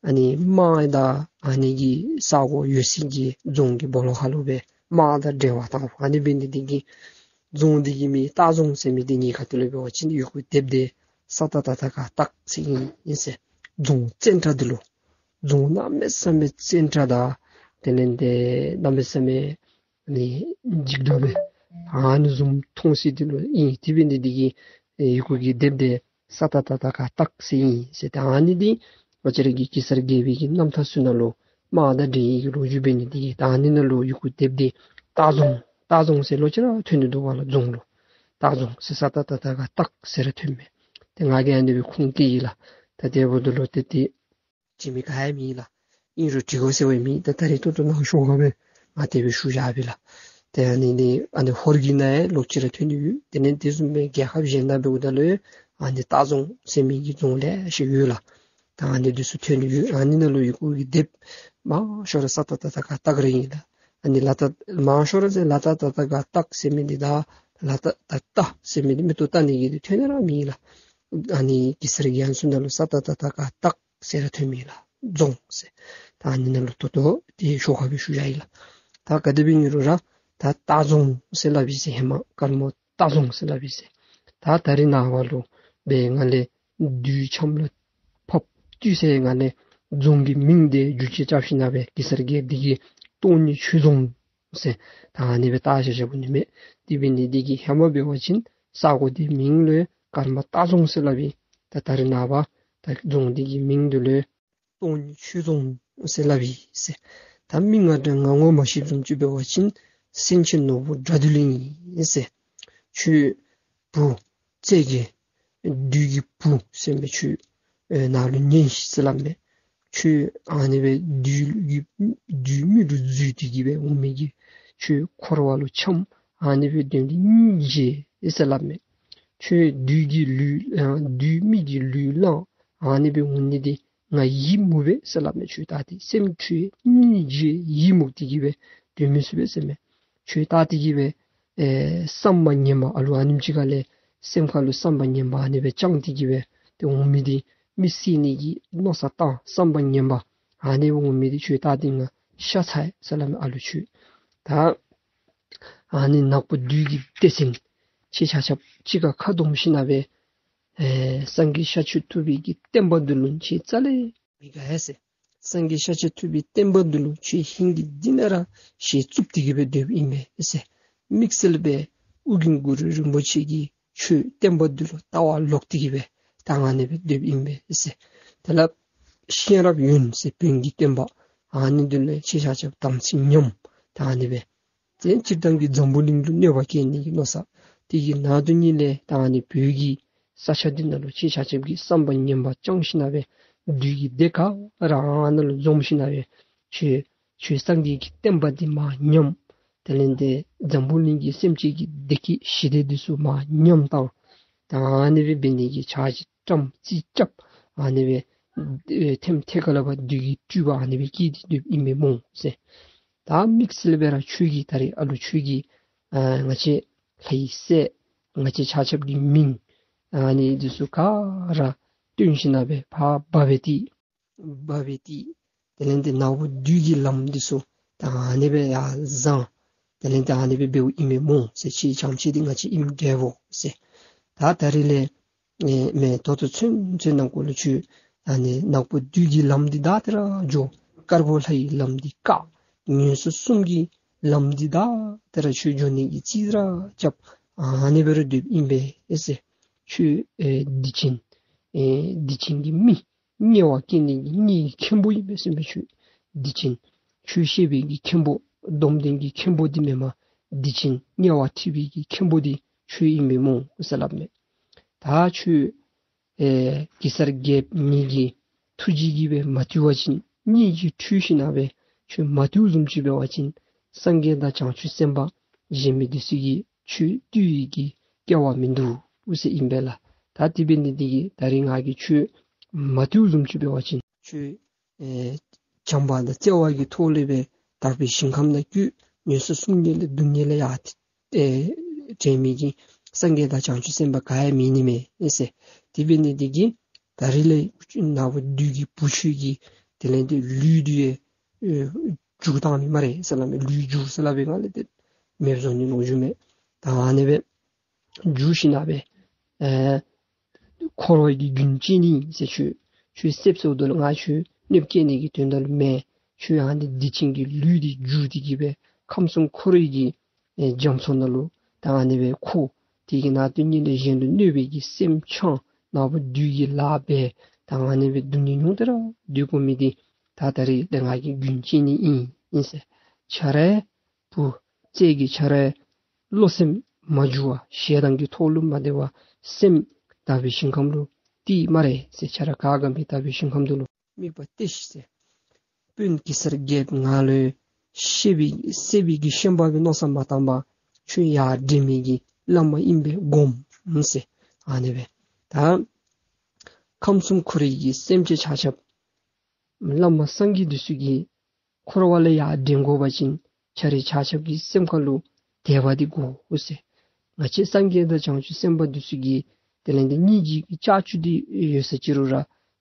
ཨ་ནི་དམག་དང་ཨ་ནི་གི་ས་གོ་ཡོད་ས་གི་རྫོང་གི་སྦོ་ལོགས་ཁ་ལུ་སྦེ་དམག་དང་འབྲེལ་བ་བཏང་ཨ་ནི་འབད་ནི་འདི་གིས་རྫོང་འདི་གི་མིང་སྟག་རྫོང་ཟེར་མི་འདི་ངེ་གི་ཁ་ཐུག་ལས་འབད་བ་ཅིན་ཡི་གུ་སྡེབ་འདི་ས་ཏ་བཏགས་སྟག་ཟེར་ཨིན་ཟེར། རྫོང་བཙན་དྲགས་འདི་ལུ་རྫོང་གནམ་མེད་ས་མེད་བཙན་དྲགས་དང་དེ་ལས་ཏེ་གནམ་མེད་ས་མེད་ཨ་ནི་འཇིགས་དྲགས་སྦེ་ཨ་ནི་བཟུམ་མཐོང་ས་འདི་ལུ་ཨིན། དེ་འབད་ནི་འདི་གིས་ཡི་གུ་གི་སྡེབ་འདི་ས་ཏ་བཏགས་སྟག་སྟག་ཟེར་ཨིན་ཟེར། ད་ཨ་ནི་འདི་ང་བཅས་ར་གི་གེ་སར་རྒྱལ་པོའི་གི་རྣམ་ཐར་ཚུ་ནང་ལུ་དམག་དང་འབྲེལ་ཡི་གི་ལོ་རྒྱུས་འབད་ནི་འདི་གིས་ད་ཨ་ནི་ནང་ལུ་ཡི་གུ་སྡེབ་འདི་སྟག་རྫོང་སྟག་རྫོང་ཟེར་ལོག་ཅི་ར་ཐོན་ནི་འདུག་པ་ལགས། རྫོང་ལུ་སྟག་རྫོང་ཟེར་ས་ཏ་བཏགས་སྟག་སྟག་ཟེར་ར་ཐོནམ་མས། ཏེ་ང་གིས་ཨ་ནི་སྦེ་ཁུངས་བཀལ་ཡི་ལགས། ད་དེ་འབདཝ་ད་ལུ་ཏེ་ཏེ་བྲི་མི་ག་ཡང་མེད་ལགས། ཨིན་རུང་བྲི་དགོ་ཟེར་བའི་མེད། ད་ད་རིས་ཏོག་ཏོ་ནཱ་ཞོར་ཁར་སྦེ་ང་དེ་སྦེ་ཞུ་བཞག་པས་ལགས། ཏེ་ཨ་ནི་ནི་ཨ་ནི་ཧོར་གྱི་ནང་ཡང་ལོག་ཅི་ར་ཐོན་ནི་ཡོད། དེ་ལས་དེ་བཟུམ་སྦེ་རྒྱལ་ཁབ་གཞན་ནང་འབདཝ་ད་ལུ་ཨ་ནི་སྟག་རྫོང་ཟེར་མི་གི་རྫོང་ལེ་ཤ་ཡོད་ལགས། ད་ཨ་ནི་འདི་ཚུ་ཐོན་ནི་ཡོད། ཨ་ནི་ནང་ལུ་ཡི་གུ་གི་སྡེབ་མང་ཤོས་ར་ས་ཏ་བཏགས་སྟག་སྟག་ར་ཨིན་ལགས། ཨ་ནི་ལ་ཏ་མང་ཤོས་ར་ཟེར་ལ་ཏ་བཏགས་སྟག་སྟག་ཟེར་མི་འདི་དང་ལ་ཏ་བཏགས་སྟག་ཟེར་མི་འདི་མིག་ཏོ་བལྟ་ནི་གི་འདི་ཐོན་ནི་ར་མེད་ལགས། ཨ་ནི་གེ་སར་གྱི་ཡང་སྲིད་ནང་ལུ་ས་ཏ་བཏགས་སྟག་སྟག་ཟེར་ར་ཐོནམ་ཨིན་ལགས། རྫོང་ཟེར། ད་ཨ་ནི་ནང་ལུ་ཏོག་ཏོ་དེ་ཞོར་ཁར་སྦེ་ཞུ་བཞག་ཡི་ལགས། ད་ག་དེ་སྦེ་ཨིན་རུང་ར་ད་སྟག་རྫོང་ཟེར་སླབ་ཨིན་ཟེར། ཧེ་མ་དཀར་མོ་སྟག་རྫོང་ཟེར་སླབ་ཨིན་ཟེར། ད་ད་རིས་ནངས་པ་ལུ་སྦེ་ང་ལས་བདུད་ཆམ་ལ་ཕབ་བཏུལ་ཟེར་ང་ལས་རྫོང་གི་མིང་འདི་འགྱུར་བཅོས་རྐྱབ་ཞིནམ་ལས་གེ་སར་གྱིས་འདི་གིས་སྟོང་ཉིད་ཆོས་རྫོང་ཟེར་ད་ཨ་ནི་སྦེ་བཏགས་བཞག་བཞགཔ་ཨིན་མས། དེ་འབད་ནི་འདི་གིས་ཧེ་མ་འབད་བ་ཅིན་ས་གོ་འདི་མིང་ལུ་ཀརྨ་སྟག་རྫོང་ཟེར་སླབ་ཨིན། ད་ད་རིས་ནངས་པ་ད་རྫོང་འདི་གི་མིང་འདི་ལུ་སྟོང་ཉིད་ཆོས་རྫོང་ཟེར་སླབ་ཨིན་ཟེར། ད་མི་ང་འདྲ་ང་ངོ་མ་ཤེསཔ་བཟུམ་ཅིག་འབད་བ་ཅིན་སེང་ཆེན་ནོར་བུ་དགྲ་འདུལ་ཨིན་ཟེར། ཁྱོད་བུ་བཙན་གྱི་བདུད་ཀྱི་བུ་ཟེར་མི་ཁྱོད་ཨེ་ནཱ་ལུ་ཉན་ཤིག་ཟེར་སླབ་མས། ཁྱོད་ཨ་ནི་སྦེ་བདུད་ཀྱི་བདུད་མི་ལུ་འཛུལ་ཏེ་གི་སྦེ་འོང་མི་གི་ཁྱོད་འཁོར་བ་ལུ་འཁྱམས། ཨ་ནི་སྦེ་སྡོད་དེ་སྙིང་རྗེ་ཟེར་སླབ་མས། ཁྱོད་བདུད་ཀྱི་ལུས་ཨ་བདུད་མི་གི་ལུས་བླངས་ཨ་ནི་སྦེ་འོང་ནི་འདི་ང་ཡིད་མུག་པས་ཟེར་སླབ་མས། ཁྱོད་ད་ཏེ་སེམས་ཁྱོད་སྙིང་རྗེ་ཡིད་མུག་སྟེ་གི་སྦེ་སྡོད་མི་ཚུགས་པས་ཟེར་མས། ཁྱོད་ད་ཏེ་གི་སྦེ་ཨེ་བསམ་པ་ངན་པ་ཨ་ལུ་ཨ་ནེམ་ཅིག་ཁ་ལས་སེམས་ཁ་ལུ་བསམ་པ་ངན་པ་ཨ་ནི་སྦེ་བཅངས་ཏེ་གི་སྦེ་ཏེ་འོང་མི་འདི་མི་བསད་ནི་གི་མནོ་བསམ་བཏང་བསམ་པ་ངན་པ་ཨ་ནི་སྦེ་འོང་མི་འདི་ཁྱོད་ད་ཏེ་ང་ཤ་ཚ་ཡི་ཟེར་སླབ་མས། ཨ་ལུ་ཁྱོད་ད་ཨ་ནི་ནག་པོ་བདུད་ཀྱི་སྡེ་ཚན་ཁྱེད་ཆ་ཁྱབ་གཅིག་ཁར་ཁ་བསྡོམས་ཞིནམ་ལས་ཨེ་སངས་རྒྱས་ཤཱཀྱ་ཐུབ་པའི་གི་བསྟན་པ་འདི་ལུ་ཁྱེད་རྩ་ལས་མི་དགའ་ཟེར། སངས་རྒྱས་ཤཱཀྱ་ཐུབ་པའི་བསྟན་པ་འདི་ལུ་ཁྱོད་ཧིང་གི་གཏིང་ནང་ར་ཞེ་བཙུགས་ཏེ་གི་སྦེ་སྡོདཔ་ཨིན་པས་ཟེར། དམིགས་བསལ་སྦེ་ཨོ་རྒྱན་གུ་རུ་རིན་པོ་ཆེ་གིས་ཁྱོད་བསྟན་པ་འདི་ལུ་ལྟ་བ་ལོག་སྟེ་གི་སྦེ་ད་ཨ་ནི་སྦེ་སྡོདཔ་ཨིན་པས་ཟེར། དེ་ལས་གཤེན་རབ་ཡོན་ཟེར་བོན་གྱི་སྟོན་པ་ཨ་ནི་འདི་ལུ་ཁྱེད་ཆ་ཁྱབ་དམ་ཚིག་ཉམས། ད་ཨ་ནི་སྦེ་ཏེ་སྤྱིར་བཏང་གི་འཛམ་བུ་གླིང་ལུ་གནོད་པ་བསྐྱལ་ནི་གི་མནོ་བསམ། དེ་གི་ནང་དོན་ཉིད་ལས་ད་ཨ་ནི་བོད་ཀྱི་ས་ཆ་འདི་ནང་ལུ་ཁྱེད་ཆ་ཁྱབ་ཀྱིས་བསམ་པ་ངན་པ་བཅངས་ཞིནམ་ལས་བདུད་ཀྱི་སྡེ་ག་ར་ཨ་ནཱ་ལུ་འཛོམས་ཞིནམ་ལས་ཁྱོད་ཁྱོད་སངས་རྒྱས་ཀྱི་བསྟན་པ་འདི་མར་ཉམས། དེ་ལས་ཏེ་འཛམ་བུ་གླིང་གི་སེམས་ཅན་གྱི་བདེ་སྐྱིད་ཞི་བདེ་འདི་ཚུ་མར་ཉམས་བཏང་། ད་ཨ་ནི་སྦེ་འབད་ནི་གི་འཆར་གཞི་ བཀྲམ་རྩིས་རྐྱབ། ཨ་ནི་སྦེ་ཨེ་ཐེམ་ཐེ་ཀ་ལས་ཕར་བདུད་ཀྱི་སྤྲུལ་པ་ཨ་ནི་སྦེ་སྐྱེས་ཏེ་སྡོདཔ་ཨིན་པས་སྨོ་ཟེར། ད་དམིགས་བསལ་སྦེ་ར་ཁྱོད་ཀྱིས་ད་རེས་ཨ་ལོ་ཁྱོད་ཀྱིས་ཨ་ང་བཅས་ལྷའི་སྲས་ང་བཅས་ཆ་ཁྱབ་ཀྱི་མིང་ཨ་ནི་འདི་ཚུ་ག་ར་བཏོན་ཞིན་ན་སྦེ་ཕར་འབག་སྦེ་ཏེ་འབག་སྦེ་ཏེ་དེ་ལས་ཏེ་ནག་པོ་བདུད་ཀྱི་ལམ་འདི་ཚུ་ད་ཨ་ནི་སྦེ་ཡར་བཟང་། དེ་ལས་ཏེ་ཨ་ནི་སྦེ་འབདཝ་ཨིན་མས་སྨོ་ཟེར། ཁྱེད་བྱམས་ཆེ་འདི་ང་བཅས་ཨིནམ་འདྲཝ་ཟེར། ད་ད་རེས་ལས་ཨེ་མེན་ད་ལྟོ་ཚུན་ཚོད་ནང་འཁོད་ལུ་ཁྱོད་ཨ་ནི་ནག་པོ་བདུད་ཀྱི་ལམ་འདི་དག་ཏེ་ར་འགྱོ། དཀར་པོ་ལྷའི་ལམ་འདི་བཀག། ངན་སོང་གསུམ་གྱི་ལམ་འདི་དག་ཏེ་ར་ཁྱོད་འགྱོ་ནི་གི་རྩིས་ར་རྐྱབ། ཨ་ནི་སྦེ་ར་སྡོདཔ་ཨིན་པས་ཟེར། ཁྱོད་ཨེ་སྡིག་ཅན་ཨེ་སྡིག་ཅན་གྱི་མི་དམྱལ་བ་སྐྱེ་ནི་གི་དམྱལ་བའི་མཁན་པོ་ཨིན་པས་ཟེར་མས། ཁྱོད་སྡིག་ཅན་ཁྱོད་བཤད་པའི་གི་མཁན་པོ་སྡོམ་ལྡན་གྱི་མཁན་པོ་འདི་མེན་པར་སྡིག་ཅན་དམྱལ་བ་ཐིབས་པའི་གི་མཁན་པོ་འདི་ཁྱོད་ཨིན་པས་སྨོ་ཟེར་སླབ་མས། ད་ཁྱོད་ཨེ་གེ་སར་རྒྱལཔོ་ངེ་གི་ཐུགས་རྗེ་གིས་སྦེ་མ་བཏུལ་བ་ཅིན་གཉིད་ཀྱིས་འཁྲུལ་ཞིན་ན་སྦེ་ཁྱོད་མ་བཏུལཝ་བཟུམ་ཅིག་འབད་བ་ཅིན་སངས་རྒྱས་དང་བྱང་ཆུབ་སེམས་དཔའ་གཞན་མི་འདི་ཚུ་གིས་ཁྱོད་བཏུལ་ནི་གི་སྐལ་བ་མིན་འདུག་ཟེར་ཨིན་པས་ལགས། ད་དེ་འབད་ནི་འདི་གིས་ད་རིས་ང་གིས་ཁྱོད་མ་བཏུལཝ་བཟུམ་ཅིག་འབད་བ་ཅིན་ཁྱོད་ཨེ་བྱམས་པ་དང་བརྩེ་བ་གི་ཐོག་ལས་སྦེ་དག་པའི་ཞིང་ཁམས་ནང་བཀོད། ངན་སོང་གསུམ་གྱི་ལས་སྡུག་བསྔལ་ལས་ཡར་ཨེ་བྲལ་མི་གི་སངས་རྒྱས་དང་བྱང་ཆུབ་སེམས་དཔའ་ག་ཡང་མེད་ནི་མས་ཨེ་ཟེར། དེ་འབད་ནི་འདི་གིས་ད་རིས་ལས་ནག་པོ་བདུད་ཀྱི་བུ་ཁྱོད་ཀྱི་དེ་ལས་ཏེ་ལུས་འདི་ཨེ་འཇུ་བཏང་ནི་སྨ་རེ་ཟེར་སླབ་མས། ལུས་འཇུ་ཟེར་སླབ་པའི་སྒང་ལས་ཏེ་མེདཔ་བཟོ་ནི་ལོ་རྒྱུས་མས། ད་ཨ་ནི་སྦེ་འཇུ་ཞིན་ན་སྦེ་ཨེ་འཁོར་བའི་གི་རྒྱུན་བཅད་ནི་ཟེར། ཁྱོད་ཁྱོད་བསད་སོངམ་ད་ལུ་ང་ཁྱོད་གནོདཔ་བཀལ་ནི་གི་དོན་དག་ལུ་མེན། ཁྱོད་ཨ་ནི་སྡིག་ཅན་གྱི་ལུས་འདི་འཇུ་སྟེ་གི་སྦེ་ཁམས་གསུམ་འཁོར་བའི་གི་ཨེ་རྒྱ་མཚོ་ནང་ལུ་ད་ཨ་ནི་སྦེ་འཁོར། དེ་གི་ནང་དོན་ཉིད་ལས་གཞན་ལུ་གནོད་པའི་གི་སེམས་འཆང་ནག་པོ་བདུད་ཀྱི་ལཱ་འབད། ད་ཨ་ནི་སྦེ་སྡུག་བསྔལ་མྱོང་སྟེ་ར་སྡོད་དགོ་མི་འདི་ད་ད་རིས་ལས་ང་གིས་རྒྱུན་བཅད་ནི་ཨིན་ཨིན་ཟེར། ཁྱོད་རའི་བུ་བཙས་ཀྱི་ཁྱོད་རའི་བློ་སེམས་མ་འགྱུར་བ་ཞེ་སྡང་གི་ཐོག་ལུ་མ་བདེ་བ་སེམས་དག་པའི་ཞིང་ཁམས་ལུ་གཏད་སྨ་རེ་ཟེར། ཁྱོད་ར་ག་ག་མི་དག་པའི་ཞིང་ཁམས་འདི་ལུ་དམིགས་པ་གཏད་ཤིག་ཟེར། དཔོན་གེ་སར་རྒྱལཔོ་ང་ལུ་བཤད་པའི་བསད་པའི་གི་ཤན་པ་གི་མནོ་བསམ་མ་བཏང་པར་ཁྱོད་ཡར་འདྲེན་མི་གི་བླ་མ་ཨིན་པས་སྒོམ་ཟེར། ཨ་ནི་སྦེ་ད་ཁམས་གསུམ་འཁོར་བའི་གི་སེམས་ཅན་ཆ་ཁྱབ་བླ་མ་སངས་རྒྱས་འདི་ཚུ་གིས་འཁོར་བ་ལས་ཡར་འདྲེན་དགོ་པ་ཅིན་ཁྱོད་རའི་ཆ་ཁྱབ་ཀྱི་སེམས་ཁ་ལུ་དད་པ་འདི་དགོ་ཟེར། ང་བཅས་སངས་རྒྱས་དང་བྱང་ཆུབ་སེམས་དཔའ་འདི་ཚུ་གི་དེ་ལས་ཏེ་སྙིང་རྗེ་གི་ལྕགས་ཀྱུ་འདི་ཡོད་ས་ཅི་རུང་ར་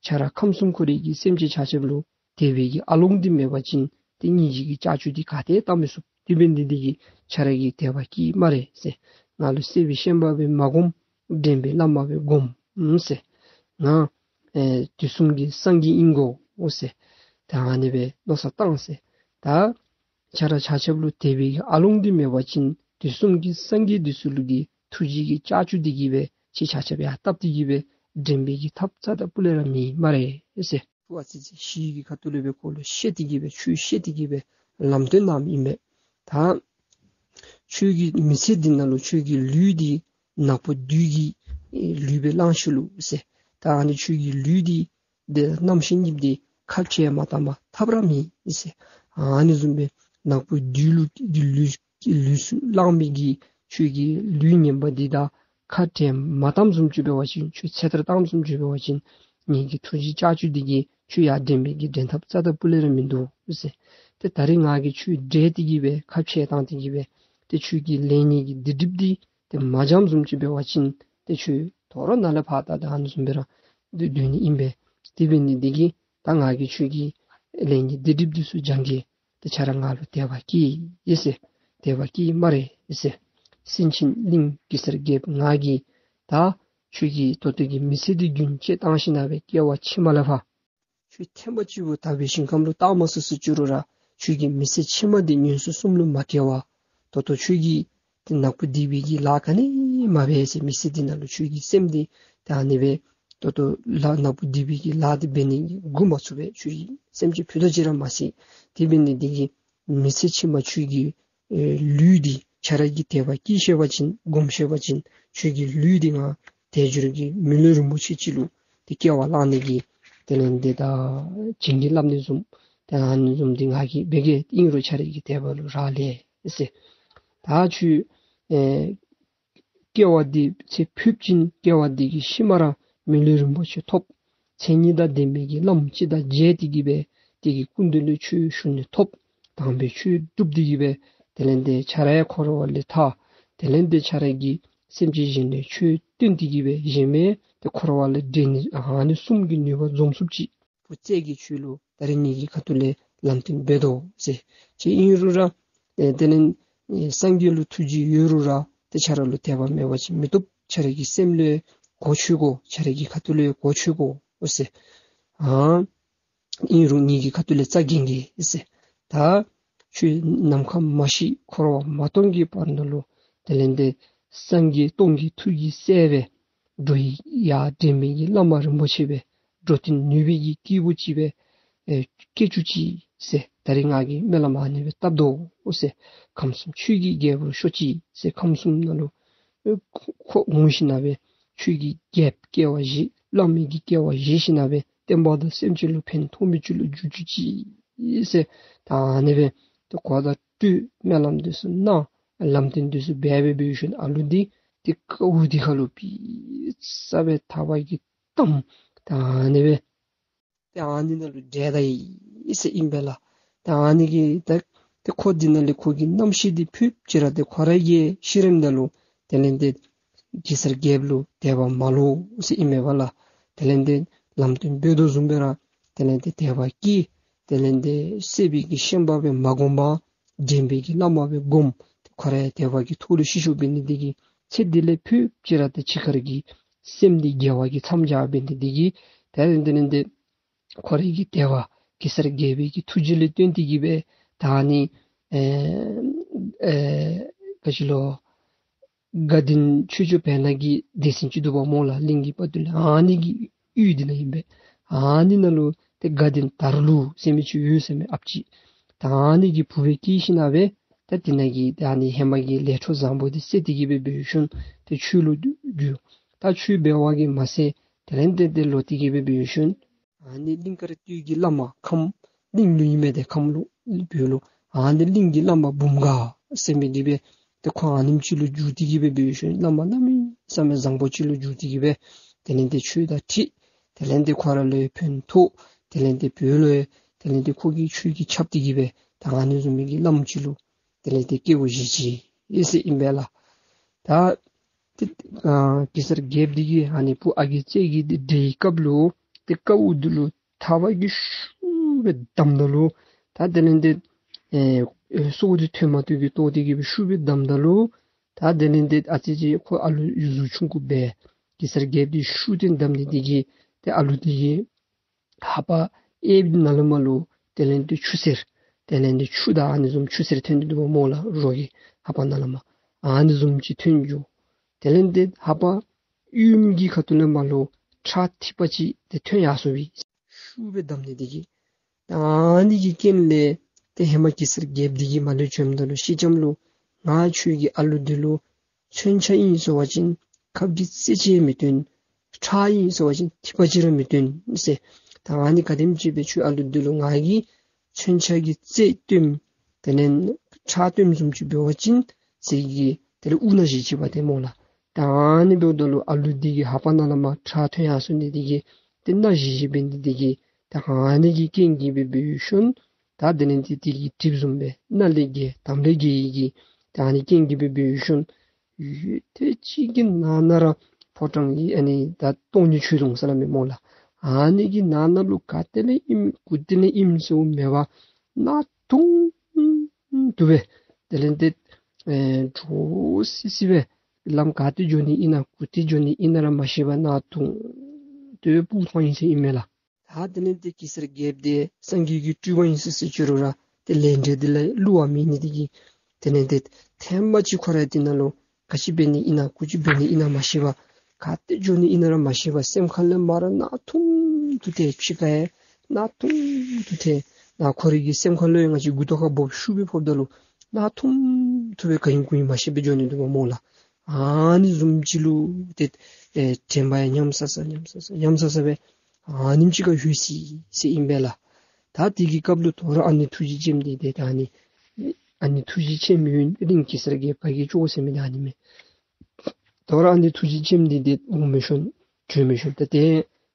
ཁྱོད་ར་ཁམས་གསུམ་འཁོར་བའི་གི་སེམས་ཅན་ཆ་ཁྱབ་ལུ་དད་པའི་གི་ཨ་ལོང་འདི་མེད་པ་ཅིན་ཏེ་སྙིང་རྗེ་གི་ལྕགས་ཀྱུ་འདི་ག་ཏེ་བཏང་མི་ཚུགས། དེ་འབད་ནི་འདི་གིས་ཁྱོད་ར་གིས་དད་པ་བསྐྱེད་སྨ་རེ་ཟེར། ང་ལུ་བསད་པའི་ཤན་པ་སྦེ་མ་སྒོམ། འདྲེན་པའི་བླ་མ་སྦེ་སྒོམ་ཟེར། ང་ཨེ་དུས་གསུམ་གྱི་སངས་རྒྱས་ཨིན་དགོ་ཟེར། ད་ཨ་ནི་སྦེ་མནོ་བསམ་བཏང་ཟེར། ད་ཁྱོད་ར་ཆ་ཁྱབ་ལུ་དད་པའི་གི་ཨ་ལོང་འདི་མེད་པ་ཅིན་དུས་གསུམ་གྱི་སངས་རྒྱས་འདི་ཚུ་ལུ་གི་ཐུགས་རྗེ་གི་ལྕགས་ཀྱུ་འདི་གིས་སྦེ་ཁྱེད་ཆ་ཁྱབ་ཡར་བཏབ་སྟེ་གི་སྦེ་འདྲེན་པའི་གི་ཐབས་རྩ་དང་སྤུ་ལས་ར་མེད་སྨ་རེ་ཟེར། ཨ་ཙི་ཅིག་ཞི་གི་ཁ་ཐུག་ལས་སྦེ་ཁོ་ལུ་བཤད་དེ་གི་སྦེ་ཁྱོད་བཤད་དེ་གི་སྦེ་ལམ་སྟོན་གནངམ་ཨིན་པས། ད་ཁྱོད་ཀྱི་མི་ཚེ་འདི་ནང་ལུ་ཁྱོད་ཀྱི་ལུས་འདི་ནག་པོ་བདུད་ཀྱི་ལུས་སྦེ་བླངས་ཤིག་ལོ་ཟེར། ད་ཨ་ནི་ཁྱོད་ཀྱི་ལུས་འདི་འདི་རྣམ་ཤེས་གཉིས་འདི་ཁ་བཅད་མ་བཏང་པར་ཐབས་ར་མེད་ཟེར། ཨ་ནི་བཟུམ་སྦེ་ནག་པོ་བདུད་ལུ་ལུས་ལུས་སུ་བླངས་མི་གི་ཁྱོད་ཀྱི་ལུས་ངན་པ་འདི་དང་ཁ་བྲལ་མ་བཏངམ་བཟུམ་ཅིག་འབད་བ་ཅིན་ཁྱོད་ཚེ་ཐར་བཏངམ་བཟུམ་ཅིག་འབད་བ་ཅིན་ངེ་གི་ཐུགས་རྗེ་ལྕགས་ཀྱུ་འདི་གིས་ཁྱོད་ཡར་འདྲེན་པའི་གི་འདྲེན་ཐབས་རྩ་དང་སྤུ་ལས་ར་མིན་འདུག་ཟེར། ཏེ་ད་རིས་ང་གིས་ཁྱོད་བསྒྲལ་ཏེ་གི་སྦེ་ཁ་བཅད་བཏང་སྟེ་གི་སྦེ་ཏེ་ཁྱོད་ཀྱི་ལས་ངན་གྱི་སྡིག་སྒྲིབ་འདི་ཏེ་མ་འཇམ་བཟུམ་ཅིག་འབད་བ་ཅིན་ཏེ་ཁྱོད་དོ་རུང་ནཱ་ལས་ཕར་ད་ད་ཨ་ནི་བཟུམ་སྦེ་ར་སྡོད་སྡོད་ནི་ཨིན་པས། དེ་འབད་ནི་འདི་གིས་ད་ང་གིས་ཁྱོད་ཀྱི་ལས་ངན་སྡིག་སྒྲིབ་འདི་ཚུ་སྦྱང་གེ། ཏེ་ཁྱོད་ར་ང་ལུ་དད་པ་བསྐྱེད་ཟེར། དད་པ་བསྐྱེད་སྨ་རེ་ཟེར། སེང་ཆེན་གླིང་གེ་སར་རྒྱལཔོ་ང་གིས་ད་ཁྱོད་ཀྱི་ད་ལྟོ་གི་མི་ཚེ་འདི་རྒྱུན་བཅད་བཏང་ཞིན་ན་སྦེ་སྐྱེ་བ་ཕྱི་མ་ལས་ཕར་ཁྱོད་ཐེངས་མ་གཅིག་པོ་དག་པའི་ཞིང་ཁམས་ལུ་བཏང་མ་ཚུགས་ཟེར་ཅི་རུང་ར་ཁྱོད་ཀྱི་མི་ཚེ་ཕྱི་མ་འདི་ངན་སོང་གསུམ་ལུ་མ་སྐྱེ་བར་ད་ལྟོ་ཁྱོད་ཀྱིས་ཏེ་ནག་པོ་སྡིག་པའི་གི་ལཱ་ག་ནི་མ་འབད་ཟེར། མི་ཚེ་འདི་ནང་ལུ་ཁྱོད་ཀྱི་སེམས་འདི་ད་ཨ་ནི་སྦེ་ད་ལྟོ་ལཱ་ནག་པོ་སྡིག་པའི་གི་ལཱ་འདི་འབད་ནི་འགོ་མ་ཚུགས་པས། ཁྱོད་ཀྱི་སེམས་ཅན་ཕུད་རྡོག་ཅིག་ར་མ་ཟད། དེ་འབད་ནི་འདི་གིས་མི་ཚེ་ཕྱི་མ་ཁྱོད་ཀྱི་ཨེ་ལུས་འདི་ཁྱོད་ར་གིས་དད་པ་བསྐྱེད་ཤེས་པ་ཅིན་སྒོམ་ཤེས་པ་ཅིན་ཁྱོད་ཀྱི་ལུས་འདི་ང་དལ་འབྱོར་གྱི་མི་ལུས་རིན་པོ་ཆེ་ཅིག་ལུ་ཏེ་སྐྱེ་བ་བླངས་ནི་གི་དེ་ལས་འདི་ད་བྱིན་གྱིས་བརླབས་ནི་བཟུམ་ཏེ་ཨ་ནི་བཟུམ་འདི་ང་གིས་འབད་གེ། ཨིན་རུང་ཁྱོད་ར་གི་དད་པ་ལུ་རག་ལས་ཟེར། ད་ཁྱོད་ཨེ་སྐྱེ་བ་འདི་ཚེ་ཕུད་ཅིན་སྐྱེ་བ་འདི་གི་ཕྱི་མ་ར་ མི་ལུས་རིན་པོ་ཆེ་ཐོབ། མཚན་ཉིད་དང་ལྡན་པའི་གི་བླམ་ཅིག་དང་མཇལ་ཏེ་གི་སྦེ་དེ་གི་སྐུ་མདུན་ལས་ཆོས་ཞུ་ནི་ཐོབ། དམ་པའི་ཆོས་སྒྲུབ་སྟེ་གི་སྦེ་དེ་ལས་ཏེ་ཁྱོད་ར་ཡང་འཁོར་བ་ལས་ཐར། དེ་ལས་ཏེ་ཁྱོད་ར་གིས་སེམས་ཅན་གཞན་ལུ་ཆོས་སྟོན་ཏེ་གི་སྦེ་གཞན་མི་ཏེ་འཁོར་བ་ལས་འདྲེན་ནི་ཨ་ནི་གསུམ་གྱི་ནུས་པ་འཛོམས་ཚུགསཔ་ཅིག་བུ་བཙས་ཀྱིས་ཁྱོད་ལུ་ད་རིས་ངེ་གི་ཁ་ཐུག་ལས་ལམ་སྟོན་འབད་དོ་ཟེར། ཅིག་ཨིན་རུང་ར་ཨེ་དེ་ལས་ཨེ་སངས་རྒྱས་ལུ་ཐུགས་རྗེ་ཡོད་རུང་ར་ཏེ་ཁྱོད་ར་ལུ་དད་པ་མེད་པ་ཅིན་མི་བཏུབ། ཁྱོད་ར་གི་སེམས་ལུ་གོ་ཆོད་དགོ། ཁྱོད་ར་གི་ཁ་ཐུག་ལས་གོ་ཆོད་དགོ་ཟེར། ཨ་ཨིན་རུང་ངེ་གི་ཁ་ཐུག་ལས་རྩ་འགེངས་གེ་ཟེར། ད་ཁྱོད་ནམ་མཁའ་མ་ཤི་འཁོར་བ་མ་སྟོངས་ཀྱི་བར་ན་ལུ་དེ་ལས་ཏེ་སངས་རྒྱས་སྟོང་གི་ཐུགས་ཀྱི་སྲས་སྦེ་འགྲོ་བའི་ཡར་འདྲེན་པའི་གི་བླ་མ་རིན་པོ་ཆེ་སྦེ་འགྲོ་དོན་ནུས་པའི་གི་སྐྱེས་བུ་ཅིག་སྦེ་ཨེ་སྐྱེ་བཅུག་ཅིག་ཟེར། ད་རིས་ང་གིས་སྨོན་ལམ་ཨ་ནི་སྦེ་བཏབ་དོ་ཟེར། ཁམས་གསུམ་ཆོས་ཀྱི་རྒྱལ་པོར་ཤོག་ཅིག་ཟེར། ཁམས་གསུམ་ནང་ལུ་ཨེ་ཁོ་ཁོ་འོང་ཞིནམ་སྦེ་ཆོས་ཀྱི་རྒྱལཔོ་སྐྱེ་བ་བཞེས། བླ་མའི་གི་སྐྱེ་བ་བཞེས་ཞིནམ་སྦེ་བསྟན་པ་དང་སེམས་ཅན་ལུ་ཕན་ཐོགས་མི་ཅིག་ལུ་འགྱུར་བཅུག་ཅིག་ཟེར། ད་ཨ་ནི་སྦེ་ཏེ་གོ་བརྡ་སྤྲོད། སྨོན་ལམ་འདི་ཚུ་གནང་། ལམ་སྟོན་འདི་ཚུ་འབད་འབད་འབད་ཞིནམ་ཨ་ལུ་འདི་ཏེ་ཀཝ་འདི་ཁ་ལུ་ཕྱི་ས་སྦེ་ཐག་པ་གིས་བསྡམས། ད་ཨ་ནི་སྦེ་ཏེ་ཨ་ནི་ནང་ལུ་བསྒྲལ་ད་ཡི་ཟེར་ཨིན་པས་ལགས། ད་ཨ་ནི་གི་ད་ཏེ་ཁོ་འདི་ནང་ལས་ཁོ་གི་རྣམ་ཤེས་འདི་ཕུད་ཅི་ར་ཏེ་ཁོ་ར་གིས་ཤི་རནམ་ད་ལུ་དེ་ལས་ཏེ་གེ་སར་རྒྱལཔོ་ལུ་དད་པ་མ་ལོག་ཟེར་ཨིན་པས་ལགས། དེ་ལས་ཏེ་ལམ་སྟོན་འབད་དོ་བཟུམ་སྦེ་ར་དེ་ལས་ཏེ་དད་པ་སྐྱེས། དེ་ལས་ཏེ་བསད་པའི་གི་ཤན་པ་སྦེ་མ་བསྒོམ་པར་འདྲེན་པའི་གི་བླ་མ་སྦེ་བསྒོམ། ཏེ་ཁོ་ར་ཡང་དད་པ་གི་མཐོ་རུ་ཤི་ཤོར་འབད་ནི་འདི་གིས་ཚེ་འདི་ལས་ཕུད་ཅི་ར་ཏེ་འཆི་ཁར་གྱི་སེམས་འདི་དགེ་བ་གིས་མཚམས་སྦྱར་འབད་ནི་འདི་གིས་དེ་ལས་ཏེ་ཁོ་རའི་གི་དད་པ་གེ་སར་རྒྱལ་པོའི་གི་ཐུགས་རྗེ་ལས་བརྟེན་ཏེ་གི་སྦེ་ད་ཨ་ནི་ཨེ་ཨེ་ག་ཅི་ལོ་དགའ་ལྡན་ཆོས་སྐྱོང་བེར་ནག་གི་སྡེ་ཚན་ཅིག་འདུག་པ་སྨོ་ལགས། གླིང་གི་དཔའ་བརྟུལ་ཨ་ནི་གི་ཡུལ་འདི་ནང་ཨིན་པས། ཨ་ནི་ནང་ལུ་ཏེ་དགའ་ལྡན་དར་ལུ་ཟེར་མི་ཅིག་ཡོད་ཟེར་མས་ཨཔ་ཅིག། ད་ཨ་ནི་གི་བུ་སྦེ་སྐྱེས་ཞིནམ་སྦེ་ད་འདི་ནང་གི་ད་ཨ་ནི་ཧེ་མ་གི་ལས་འཕྲོ་བཟང་པོ་འདི་བསད་དེ་གི་སྦེ་འབད་ཞིནམ་ཏེ་ཆོས་ལུ་བསྒྱུར། ད་ཆོས་འབད་བ་གིས་མ་ཚད་དེ་ལས་ཏེ་ཏེ་ལོག་སྟེ་གི་སྦེ་འབད་ཞིནམ་ཨ་ནི་གླིང་དཀར་སྟོད་ཀྱི་བླ་མ་ཁམས་གླིང་ལུ་ཨིན་མས། ཏེ་ཁམས་ལུ་བོད་ལུ་ཨ་ནི་གླིང་གི་བླ་མ་འབུམ་དགའ་ཟེར་མི་འདི་སྦེ་ཏེ་ཁོ་ཨ་ནེམ་ཅིག་ལུ་འགྱུར་ཏེ་གི་སྦེ་འབད་ཞིནམ་བླ་མ་གནམ་མེད་ས་མེད་བཟང་པོ་ཅིག་ལུ་འགྱུར་ཏེ་གི་སྦེ་དེ་ལས་ཏེ་ཆོས་དང་འཁྲིལ། དེ་ལས་ཏེ་ཁོ་ར་ལུ་ཡང་ཕན་ཐོགས། དེ་ལས་ཏེ་བོད་ལུ་ཡང་དེ་ལས་ཏེ་ཁོ་གིས་ཆོས་ཀྱིས་ཁྱབ་སྟེ་གི་སྦེ་ད་ཨ་ནི་བཟུམ་མའི་གི་བླམ་ཅིག་ལུ་དེ་ལས་ཏེ་སྐྱེས་བུ་བཞེས་ཅི་ཨེ་ཟེར་ཨིན་པས་ལགས། ད་ཏེ་ཨ་གེ་སར་རྒྱལཔོ་འདི་གིས་ཨ་ནི་བུ་ཨ་རྒས་བཙས་ཀྱི་འདི་བསྒྲལ་བའི་སྐབས་ལུ་ཏེ་ཀཝ་འདི་ལུ་ཐག་པ་གིས་ཤུགས་སྦེ་བསྡམས་ད་ལུ་ད་དེ་ལས་ཏེ་ཨེ་ཨེ་སྲོག་འདི་ཐོན་མ་བཏུབ་པའི་ཐོག་འདི་གིས་སྦེ་ཤུགས་སྦེ་བསྡམས་ད་ལུ་ད་དེ་ལས་ཏེ་ཨ་ཙི་ཅིག་ཁོ་ཨ་ལུ་གཟུགས་ཆུང་ཀུ་སྦེ་གེ་སར་རྒྱལཔོ་འདི་ཤུགས་ཏེ་བསྡམས་ནི་འདི་གིས་ཏེ་ཨ་ལུ་འདི་གི་ལྷ་པ་གཡསཔ་ནང་ལས་མར་ལུ་དེ་ལས་ཏེ་ཆུ་སེར་དེ་ལས་ཏེ་ཆུ་དང་ཨ་ནི་བཟུམ་ཆུ་སེར་ཐོན་ཏེ་འདུག་པ་སྨོ་ལགས། རོ་གི་ལྷ་པ་ནང་ལས་མར་ཨ་ནི་བཟུམ་ཅིག་ཐོན་འགྱོ། དེ་ལས་ཏེ་ལྷ་པ་གཡོནམ་གི་ཁ་ཐུག་ལས་མར་ལུ་ཁྲག་ཐིགས་པ་ཅིག་ཏེ་ཐོན་ཡར་སོང་བའི་ཤུགས་སྦེ་བསྡམས་ནི་འདི་གིས་ད་ཨ་ནི་གི་རྐྱེན་ལས་ཏེ་ཧེ་མ་གེ་སར་རྒྱལཔོ་འདི་གིས་མར་ལུ་བྱོནམ་ད་ལུ་སེང་ལྕམ་ལུ་ང་ཁྱོད་ཀྱི་ཨ་ལུ་འདི་ལུ་མཚོན་ཆ་ཨིན་ཟེར་བ་ཅིན་ཁབ་ཀྱི་རྩེ་ཅིག་མི་སྟོན། ཁྲག་ཨིན་ཟེར་བ་ཅིན་ཐིགས་པ་ཅིག་ར་མི་སྟོན་ཟེར། ད་ཨ་ནི་ག་དེམ་ཅིག་སྦེ་ཁྱོད་ཨ་ལུ་འདི་ལུ་ང་གིས་མཚོན་ཆ་གི་རྩེ་སྟོནམ་དེ་ལས་ཁྲག་སྟོནམ་བཟུམ་ཅིག་འབད་བ་ཅིན་ཟེར་གི་དེ་ལས་དབུགས་ནག་བཞི་ཅིག་འབད་དེ་སྨོ་ལགས། ད་ཨ་ནི་འབདཝ་ད་ལུ་ཨ་ལུ་འདི་གི་ལྷ་པ་ནང་ལས་མར་ཁྲག་ཐོན་ཡར་སོང་ནི་འདི་གིས་ཏེ་ནག་བཞི་བཞི་འབད་ནི་འདི་གིས་ད་ཨ་ནི་གི་རྐྱེན་གྱིས་སྦེ་འབད་ཞིནམ་ད་དེ་ལས་ཏེ་དེ་གི་གྲིབ་བཟུམ་སྦེ་སྣ་ལས་རྒྱས་དམ་ལས་རྒྱས་ཡི་གི་ད་ཨ་ནི་རྐྱེན་གྱིས་སྦེ་འབད་ཞིནམ་ཡུད་ཐེངས་གཅིག་གི་ནང་ན་ར་ཕོ་བྲང་གི་ཨ་ནི་ད་སྟོང་ཉིད་ཆོས་དུང་ཟེར་སླབ་མས་སྨོ་ལགས། ཨ་ནི་གི་ནང་ན་ལུ་ག་ཏེ་ལས་ཨིནམ་གུ་ཏེ་ལས་ཨིནམ་ཟེར་མེད་པར་གནག་དུང་དུ་སྦེ་དེ་ལས་ཏེ་ཨེ་འདྲོག་སི་སི་སྦེ་ལམ་ག་ཏེ་འགྱོ་ནི་ཨིན་ན་གུ་ཏེ་འགྱོ་ནི་ཨིན་ན་ར་མ་ཤེས་པར་གནག་དུང་དུ་སྦེ་སྤུབས་ཐོན་ཡི་ཟེར་ཨིན་མས་ལགས། ད་དེ་ལས་ཏེ་གེ་སར་རྒྱལཔོ་འདི་སངས་རྒྱས་ཀྱི་སྤྲུལ་པ་ཨིན་ཟེར་ཟེར་ཅི་རུང་ར་ཏེ་ལས་འབྲས་འདི་ལས་བསླུ་བ་མེད་ནི་འདི་གིས་དེ་ལས་ཏེ་ཐེངས་མ་གཅིག་ཁོ་ར་འདི་ནང་ལུ་ག་ཅི་འབད་ནི་ཨིན་ན་གུ་ཅི་འབད་ནི་ཨིན་ན་མ་ཤེས་པར་ག་ཏེ་འགྱོ་ནི་ཨིན་ན་ར་མ་ཤེས་པར་སེམས་ཁ་ལས་མར་གནག་དུང་དུ་ཏེ་ཕྱི་ཁ་ཡང་གནག་དུང་དུ་ཏེ་ནཱ་ཁོ་རའི་གི་སེམས་ཁ་ལུ་ཡང་ང་བཅས་མགུ་ཏོ་ཁར་འབོ་ཤུགས་སྦེ་ཕོགཔ་ད་ལུ་གནག་དུང་དུ་སྦེ་ག་ཨིན་གུ་ཨིན་མ་ཤེས་པར་འགྱོ་ནི་འདུག་པ་སྨོ་ལགས། ཨ་ནི་བཟུམ་ཅིག་ལུ་ཏེ་ཨེ་དྲན་པ་ཡང་ཉམས་ས་ས་ཉམས་ས་ས་ཉམས་ས་ས་སྦེ་ཨ་ནེམ་ཅིག་ཁར་ལྷོད་ཅི་ཟེར་ཨིན་པས་ལགས། ད་དེ་གི་སྐབས་ལུ་དོ་རུང་ཨ་ནེ་ཐུགས་རྗེ་ཅནམ་འདི་ཏེ་ད་ཨ་ནི་ཨ་ནེ་ཐུགས་རྗེ་ཅནམ་ཡུན་རིང་གེ་སར་རྒྱལཔོ་ཁ་གིས་བཅོ་ཟེར་མི་ད་ཨ་ནི་མས། དོ་རུང་ཨ་ནེ་ཐུགས་རྗེ་ཅནམ་འདི་ཏེ་འོང་མི་ཤོང་ བྱོན་མི་ཤོང་། ད་དེ་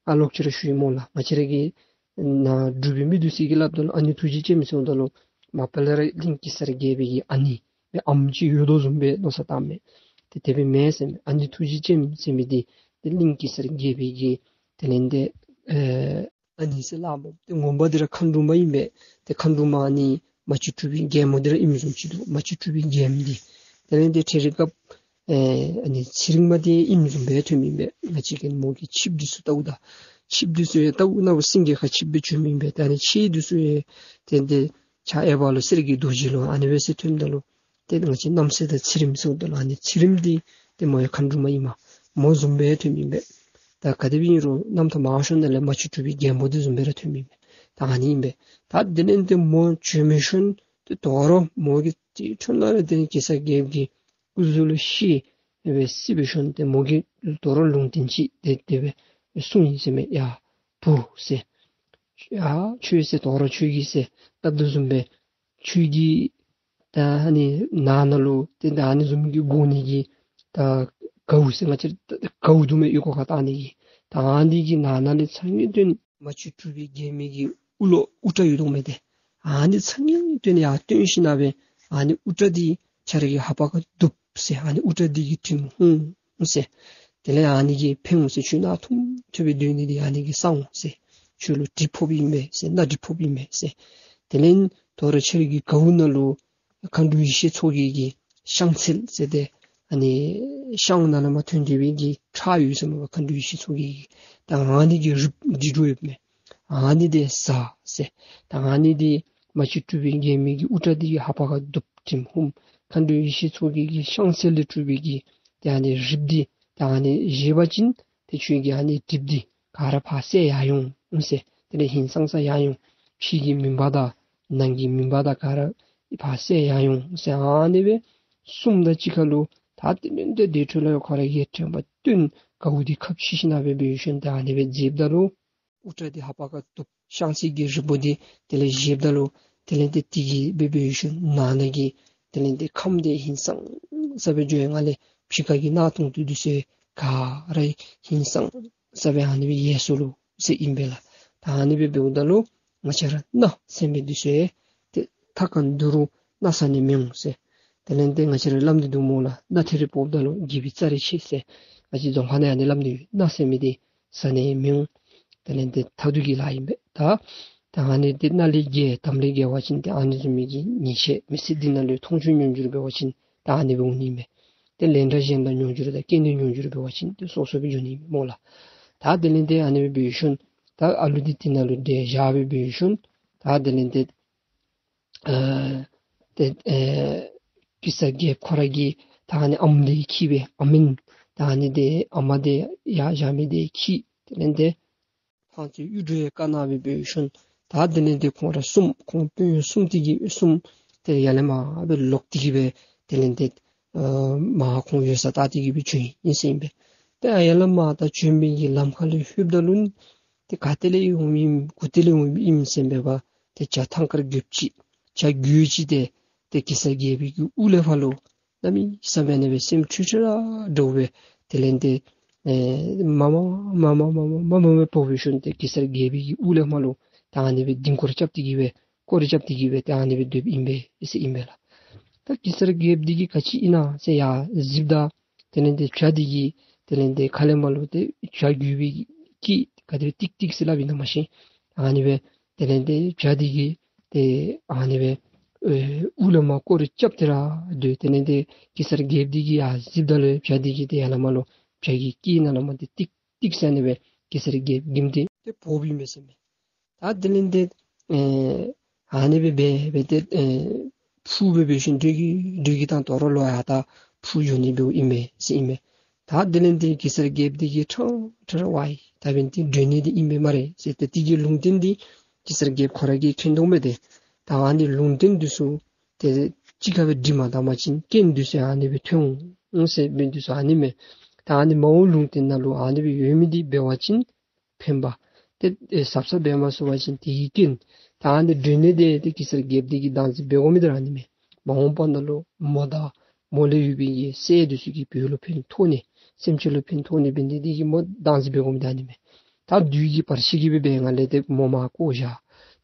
ཨ་ལོག་ཅི་ར་ཞུ་ཡི་སྨོ་ལགས། ང་བཅས་ར་གི་ནཱ་འབྲུག་པའི་མི་འདི་ཚུ་གིས་སླབ་ད་ལུ་ཨ་ནེ་ཐུགས་རྗེ་ཅན་ཟེརཝ་ད་ལུ་མ་པ་ལས་ར་གླིང་གེ་སར་རྒྱལ་པོའི་གི་ཨ་ནེ་སྦེ་ཨམ་ཅིག་ཡོད་དོ་བཟུམ་སྦེ་མནོ་བསམ་བཏངམ་མས། ཏེ་དེ་སྦེ་མེན་ཟེར་མས། ཨ་ནེ་ཐུགས་རྗེ་ཅན་ཟེར་མི་འདི་ཏེ་གླིང་གེ་སར་རྒྱལ་པོའི་གི་དེ་ལས་ཏེ་ཨ་ཨ་ནེ་ཟེར་སླབ་སྨོ། ཏེ་ངོ་མ་འདི་ར་མཁའ་འགྲོ་མ་ཨིན་པས། ཏེ་མཁའ་འགྲོ་མ་ཨ་ནི་རྨ་ཆུ་གྲུབ་པའི་རྒྱལ་མོ་འདི་ར་ཨིནམ་བཟུམ་ཅིག་འདུག། རྨ་ཆུ་གྲུབ་པའི་རྒྱལ་མོ་འདི། དེ་ལས་ཏེ་ཁྲིད་རིགས་སྐབས་ཨེ་ཨ་ནི་ཚེ་རིང་མ་འདི་ཨིནམ་བཟུམ་སྦེ་ཐོནམ་ཨིན་པས། ང་བཅས་ཀྱིས་མོ་གི་ཆིབས་འདི་ཚུ་བལྟཝ་ད་ཆིབས་འདི་ཚུ་ཡང་ལྟཝ་ན་སེང་གེ་ཁ་ཆིབས་སྦེ་བྱོནམ་ཨིན་པས། ད་ཨ་ནི་ཕྱག་འདི་ཚུ་ཡང་ཏེ་ཏེ་ཕྱག་གཡསཔ་ལུ་གསེར་གྱི་རྡོ་རྗེ་ལུ་ཨ་ནི་སྦེ་ཟེར་ཐོནམ་ད་ལུ་ཏེ་ང་བཅས་རྣམ་སྲས་དང་ཚེ་རིངམ་ཟེརཝ་ད་ལུ་ཨ་ནི་ཚེ་རིངམ་འདི་ཏེ་མོ་ཡང་མཁའ་འགྲོ་མ་ཨིནམ་མོ་བཟུམ་སྦེ་ཐོནམ་ཨིན་པས། ད་ག་དེ་སྦེ་ཨིན་རུང་རྣམ་ཐར་མང་ཤོས་ནང་ལས་རྨ་ཆུ་གྲུབ་པའི་རྒྱལ་མོ་འདི་བཟུམ་སྦེ་ར་ཐོནམ་ཨིན་པས། ད་ཨ་ནི་ཨིན་པས། ད་དེ་ལས་ཏེ་མོ་བྱོན་མི་ཤོང་། ཏེ་དོ་རུང་མོ་གི་ཏེ་ཁྲོད་ནང་ལས་ཏེ་གེ་སར་རྒྱལཔོ་གི་སྐུ་གཟུགས་ལུ་ཤི་སྦེ་སྲིད་པའི་ཤུལ་ཏེ་མོ་གིས་དོ་རུང་ལུང་བསྟན་ཅིག་ཏེ་དེ་སྦེ་གསུངས་ཡི་ཟེར་མས། ཡ་བུ་ཟེར། ཡ་ཁྱོད་ཟེར་དོ་རུང་ཁྱོད་ཀྱིས་ཟེར་སླབ་དོ་བཟུམ་སྦེ་ཁྱོད་ཀྱིས་ད་ཨ་ནི་ནགས་ནང་ལུ་ཏེ་ད་ཨ་ནི་བཟུམ་གྱི་དགོ་ནི་གི་ད་གའུ་ཟེར་ང་བཅས་གའུ་འདུག་མས། ཡུལ་སྐོར་ཁར་བཏང་ནི་གི། ད་ཨ་ནི་གི་ནང་ན་ལས་ཚ་ངེས་བཏོན། རྨ་ཆུ་གྲུབ་པའི་རྒྱལ་མོ་གི་དབུ་ལུ་དབུ་སྐྲ་ཡོད་དོ་མས་ཏེ། ཨ་ནི་ཚ་ངེས་བཏོན་ཡར་བཏོན་ཞིནམ་སྦེ་ཨ་ནི་དབུ་སྐྲ་འདི་ཁྱོད་ར་གི་ལྷ་པ་ཁར་གཏུབ་ཟེར། ཨ་ནི་དབུ་སྐྲ་འདི་གིས་དྲིམ་ཧུམ་ཟེར། དེ་ལས་ཨ་ནི་གིས་ཕན་འོང་ཟེར། ཁྱོད་རྣག་ཐུམ་ཐུམ་སྦེ་སྡོད་ནི་འདི་ཨ་ནི་གིས་སངས་འོང་ཟེར། ཁྱོད་ལུ་གྲིབ་ཕོགཔ་ཨིན་མས་ཟེར། རྣག་གྲིབ་ཕོགཔ་ཨིན་མས་ཟེར། དེ་ལས་དོ་རུང་ཁྱོད་ར་གི་གའུ་ནང་ལུ་མཁའ་འགྲོ་ཡེ་ཤེས་མཚོ་རྒྱལ་གྱི་ཤངས་ཚད་ཟེར་ཏེ་ཨ་ནི་ཤངས་ནང་ལས་མར་ཐོན་ཏེ་སྦེ་གི་ཁྲག་ཡོད་ཟེར་མས་པ། མཁའ་འགྲོ་ཡེ་ཤེས་མཚོ་རྒྱལ་གྱི། ད་ཨ་ནི་གི་རིལ་བུ་འདི་འགྲོ་ཡོདཔ་མས། ཨ་ནི་འདི་ཟ་ཟེར། ད་ཨ་ནི་འདི་རྨ་ཆུ་གྲུབ་པའི་རྒྱལ་མོ་གི་དབུ་སྐྲ་འདི་གི་ལྷ་པ་ཁར་གཏུབ། དྲིམ་ཧུམ། མཁའ་འགྲོ་ཡེ་ཤེས་མཚོ་རྒྱལ་གྱི་ཤངས་ཚད་ལས་གྲུབ་པའི་གི་ཏེ་ཨ་ནི་རིལ་བུ་འདི་ད་ཨ་ནི་བཞེས་པ་ཅིན་ཏེ་ཁྱོད་ཀྱི་ཨ་ནི་གྲིབ་འདི་ག་ར་ཕར་བསལ་ཡར་འོང་ཟེར། དེ་ལས་ཧིང་སངས་ས་ཡར་འོང་། ཕྱི་གི་མུན་པ་དང་ནང་གི་མུན་པ་དང་ག་ར་ཕར་བསལ་ཡར་འོང་ཟེར། ཨ་ནི་སྦེ་གསུངམ་དང་གཅིག་ཁར་ལུ་ད་དེ་ལས་ཏེ་དེ་འཕྲོ་ལས་ཁོ་ར་གིས་དྲན་པ་བཏོན། གའུ་འདི་ཁ་ཕྱེ་ཞིནམ་སྦེ་འབད་ཞིནམ་ད་ཨ་ནི་སྦེ་མཛདཔ་ད་ལུ་དབུ་སྐྲ་འདི་ལྷ་པ་ཁར་གཏུབ། ཤངས་ཚད་ཀྱི་རིལ་བུ་འདི་དེ་ལས་བཞེསཔ་ད་ལུ་དེ་ལས་ཏེ་དེ་གིས་འབད་འབད་ཞིནམ་ནང་ན་གི་དེ་ལས་ཏེ་ཁམས་འདི་ཧིང་སངས་ས་སྦེ་འགྱོ་ཡི། ནང་ལས་ཕྱི་ཁ་གི་གནག་དུང་དུ་འདི་ཚུ་ག་ར་ཧིང་སངས་ས་སྦེ་ཨ་ནི་སྦེ་ཡལ་སོ་ལོ་ཟེར་ཨིན་པས་ལགས། ད་ཨ་ནི་སྦེ་འབདཝ་ད་ལུ་ང་བཅས་ར་མནའ་ཟེར་མི་འདི་ཚུ་ཏེ་ཐ་ག་འདུག་རུང་མནའ་ཟ་ནི་མི་འོང་ཟེར། དེ་ལས་ཏེ་ང་བཅས་ར་སླབ་ནི་འདུག་སྨོ་ལགས། མནའ་ཐེ་རེ་ཕོགཔ་ད་ལུ་རྒྱལ་པོའི་རྩ་རེ་ཆད་ཟེར། ང་བཅས་རྫོང་ཁ་ནང་ཡང་ཨ་ནི་སླབ་ནི་ཡོད། མནའ་ཟེར་མི་འདི་ཟ་ནི་མི་འོང་། དེ་ལས་ཏེ་མཐའ་ཐུག་གི་ལཱ་ཨིན་པས། ད་ད་ཨ་ནི་འདི་མནའ་ལས་བརྒལ་དམ་ལས་བརྒལ་བ་ཅིན་ཏེ་ཨ་ནི་བཟུམ་མའི་གི་ཉེས་ཆད་མི་ཚེ་འདི་ནང་ལུ་མཐོང་ཆོས་མྱོང་འགྱུར་འབད་བ་ཅིན་ད་ཨ་ནི་སྦེ་འོང་ནི་མས། ཏེ་ལན་གྲངས་གཞན་དང་མྱོང་འགྱུར་དང་རྐྱེན་ངན་མྱོང་འགྱུར་འབད་བ་ཅིན་ཏེ་སོ་སོ་སྦེ་འགྱོ་ནི་སྨོ་ལགས། ད་དེ་ལས་ཏེ་ཨ་ནི་སྦེ་འབད་ཞིནམ་ད་ཨ་ལུ་འདི་དེ་ནང་ལུ་ཏེ་བཞག་སྦེ་འབད་ཞིནམ་ད་དེ་ལས་ཏེ་ཨ་ཏེ་ཨེ་གེ་སར་རྒྱལཔོ་ཁོ་ར་གི་ད་ཨ་ནི་ཨམ་འདི་འཁྱིད་སྦེ་ཨ་མིན་ད་ཨ་ནི་འདི་ཨ་མ་འདི་ཡར་བཞག་མི་འདི་འཁྱིད། དེ་ལས་ཏེ་ཐང་རྩེ་གཡུ་སྒྲོན་ཡང་བཀའ་གནང་སྦེ་འབད་ཞིནམ་ད་དེ་ལས་ཏེ་ཁོང་ར་གསུམ་ཁོང་དཔོན་གསུམ་འདི་གིས་གསུམ་ཏེ་ཡར་ལས་མར་སྦེ་ལོག་སྟེ་གི་སྦེ་དེ་ལས་ཏེ་ཨ་མར་ཁོང་ཡོད་ས་བལྟ་སྟེ་གི་སྦེ་བྱོན་ཡི་ཟེར་ཨིན་པས། ཏེ་ཡར་ལས་མར་ད་བྱོན་མི་གི་ལམ་ཁ་ལུ་ལྷོདཔ་ད་ལུ་ཏེ་ག་ཏེ་ལས་འོངམ་ཨིན་གུ་ཏེ་ལས་འོངམ་ཨིན་ཟེར་མེད་པར་ཏེ་བྱ་ཐང་དཀར་རྒོདཔོ་ཅིག་བྱ་རྒོད་ཅིག་ཏེ་ཏེ་གེ་སར་རྒྱལ་པོའི་གི་དབུ་ལས་ཕར་ལུ་གནམ་མེད་ས་མེད་ཨ་ནི་སྦེ་སེམས་འཁྲུལ་འཁྲུལ་ར་འདྲཝ་སྦེ་དེ་ལས་ཏེ་ཨེ་མ་མ་མ་མ་སྦེ་འབོ་སྦེ་ཞིནམ་ཏེ་གེ་སར་རྒྱལ་པོའི་གི་དབུ་ལས་མར་ལུ་ད་ཨ་ནི་སྦེ་ལྡིང་སྐོར་རྐྱབ་སྟེ་གི་སྦེ་སྐོར་ར་རྐྱབ་སྟེ་གི་སྦེ་ཏེ་ཨ་ནི་སྦེ་སྡོདཔ་ཨིན་པས་ཟེར་ཨིན་པས་ལགས། ད་གེ་སར་རྒྱལཔོ་འདི་གིས་ག་ཅི་ཨིན་ན་ཟེར་ཡར་གཟིགསཔ་ད་དེ་ལས་ཏེ་བྱ་འདི་གིས་དེ་ལས་ཏེ་ཁ་ལས་མར་ལུ་ཏེ་བྱ་རྒོད་པའི་སྐད་ག་དེ་སྦེ་ཏིག་ཏིག་ཟེར་སླབ་ཨིན་ན་མ་ཤེས། ཨ་ནི་སྦེ་དེ་ལས་ཏེ་བྱ་འདི་གིས་ཏེ་ཨ་ནི་སྦེ་ཨེ་དབུ་ལས་མར་སྐོར་ར་རྐྱབ་སྟེ་ར་སྡོད། དེ་ལས་ཏེ་གེ་སར་རྒྱལཔོ་འདི་གིས་ཡར་གཟིགསཔ་ད་ལུ་བྱ་འདི་གིས་ཏེ་ཡར་ལས་མར་ལུ་བྱ་གི་སྐད་ནང་ལས་མར་ཏེ་ཏིག་ཏིག་ཟེར་ཨ་ནི་སྦེ་གེ་སར་རྒྱལཔོ་གི་མདུན་ཏེ་འབོཝ་ཨིན་པས་ཟེར་མས། ད་དེ་ལས་ཏེ་ཨེ་ཨ་ནི་སྦེ་འབད་འབད་དེ་ཨེ་འཕུར་སྦེ་འབད་ཞིནམ་འགྲོས་ཀྱིས་འགྲོས་ཀྱིས་ད་དོ་རུང་ལོག་ཡར་ད་འཕུར་འགྱོ་ནི་འབདཝ་ཨིན་མས་ཟེར་ཨིན་མས། ད་དེ་ལས་ཏེ་གེ་སར་རྒྱལཔོ་འདི་གིས་ཁྲང་ཁྲ་ར་ཝའི་ད་འབདན་ཏེ་འགྲོས་ནི་འདི་ཨིན་པས་སྨ་རེ་ཟེར་ཏེ་དེ་གི་ལུང་བསྟན་འདི་གེ་སར་རྒྱལཔོ་ཁོ་ར་གིས་མཁྱེན་དོ་མས་ཏེ། ད་ཨ་ནི་ལུང་བསྟན་འདི་ཚུ་ཏེ་གཅིག་ཁར་སྦེ་སྒྲིག་མ་བཏང་པ་ཅིན་རྐྱེན་འདི་ཚུ་ཨ་ནི་སྦེ་ཐོན་འོང་ཟེར་འབད་འདི་ཚུ་ཨ་ནི་མས། ད་ཨ་ནི་མ་འོངས་ལུང་བསྟན་ནང་ལུ་ཨ་ནི་སྦེ་ཡོད་མི་འདི་འབད་བ་ཅིན་ཕན་པ། ཏེ་ཨེ་ཟབ་ཟབ་འབད་མ་ཚུགས་པ་ཅིན་དེ་གིས་རྐྱེན། ད་ཨ་ནི་འགྲོས་ནི་འདི་ཏེ་གེ་སར་རྒྱལཔོ་འདི་གིས་བདག་འཛིན་འབད་དགོ་མི་འདི་ར་ཨ་ནི་མས། མ་འོངས་པ་ནང་ལུ་མོ་དང་མོ་ལས་ཡོད་པའི་གི་སྲས་འདི་ཚུ་གིས་བོད་ལུ་ཕན་ཐོགས་ནི། སེམས་ཅན་ལུ་ཕན་ཐོགས་ནི་འབད་ནི་འདི་གིས་མོ་བདག་འཛིན་འབད་དགོ་མི་ད་ཨ་ནི་མས། ད་བདུད་ཀྱི་བར་ཆད་ཀྱིས་སྦེ་འབད་ང་ལས་ཏེ་མོ་མར་བཀོ་བཞག།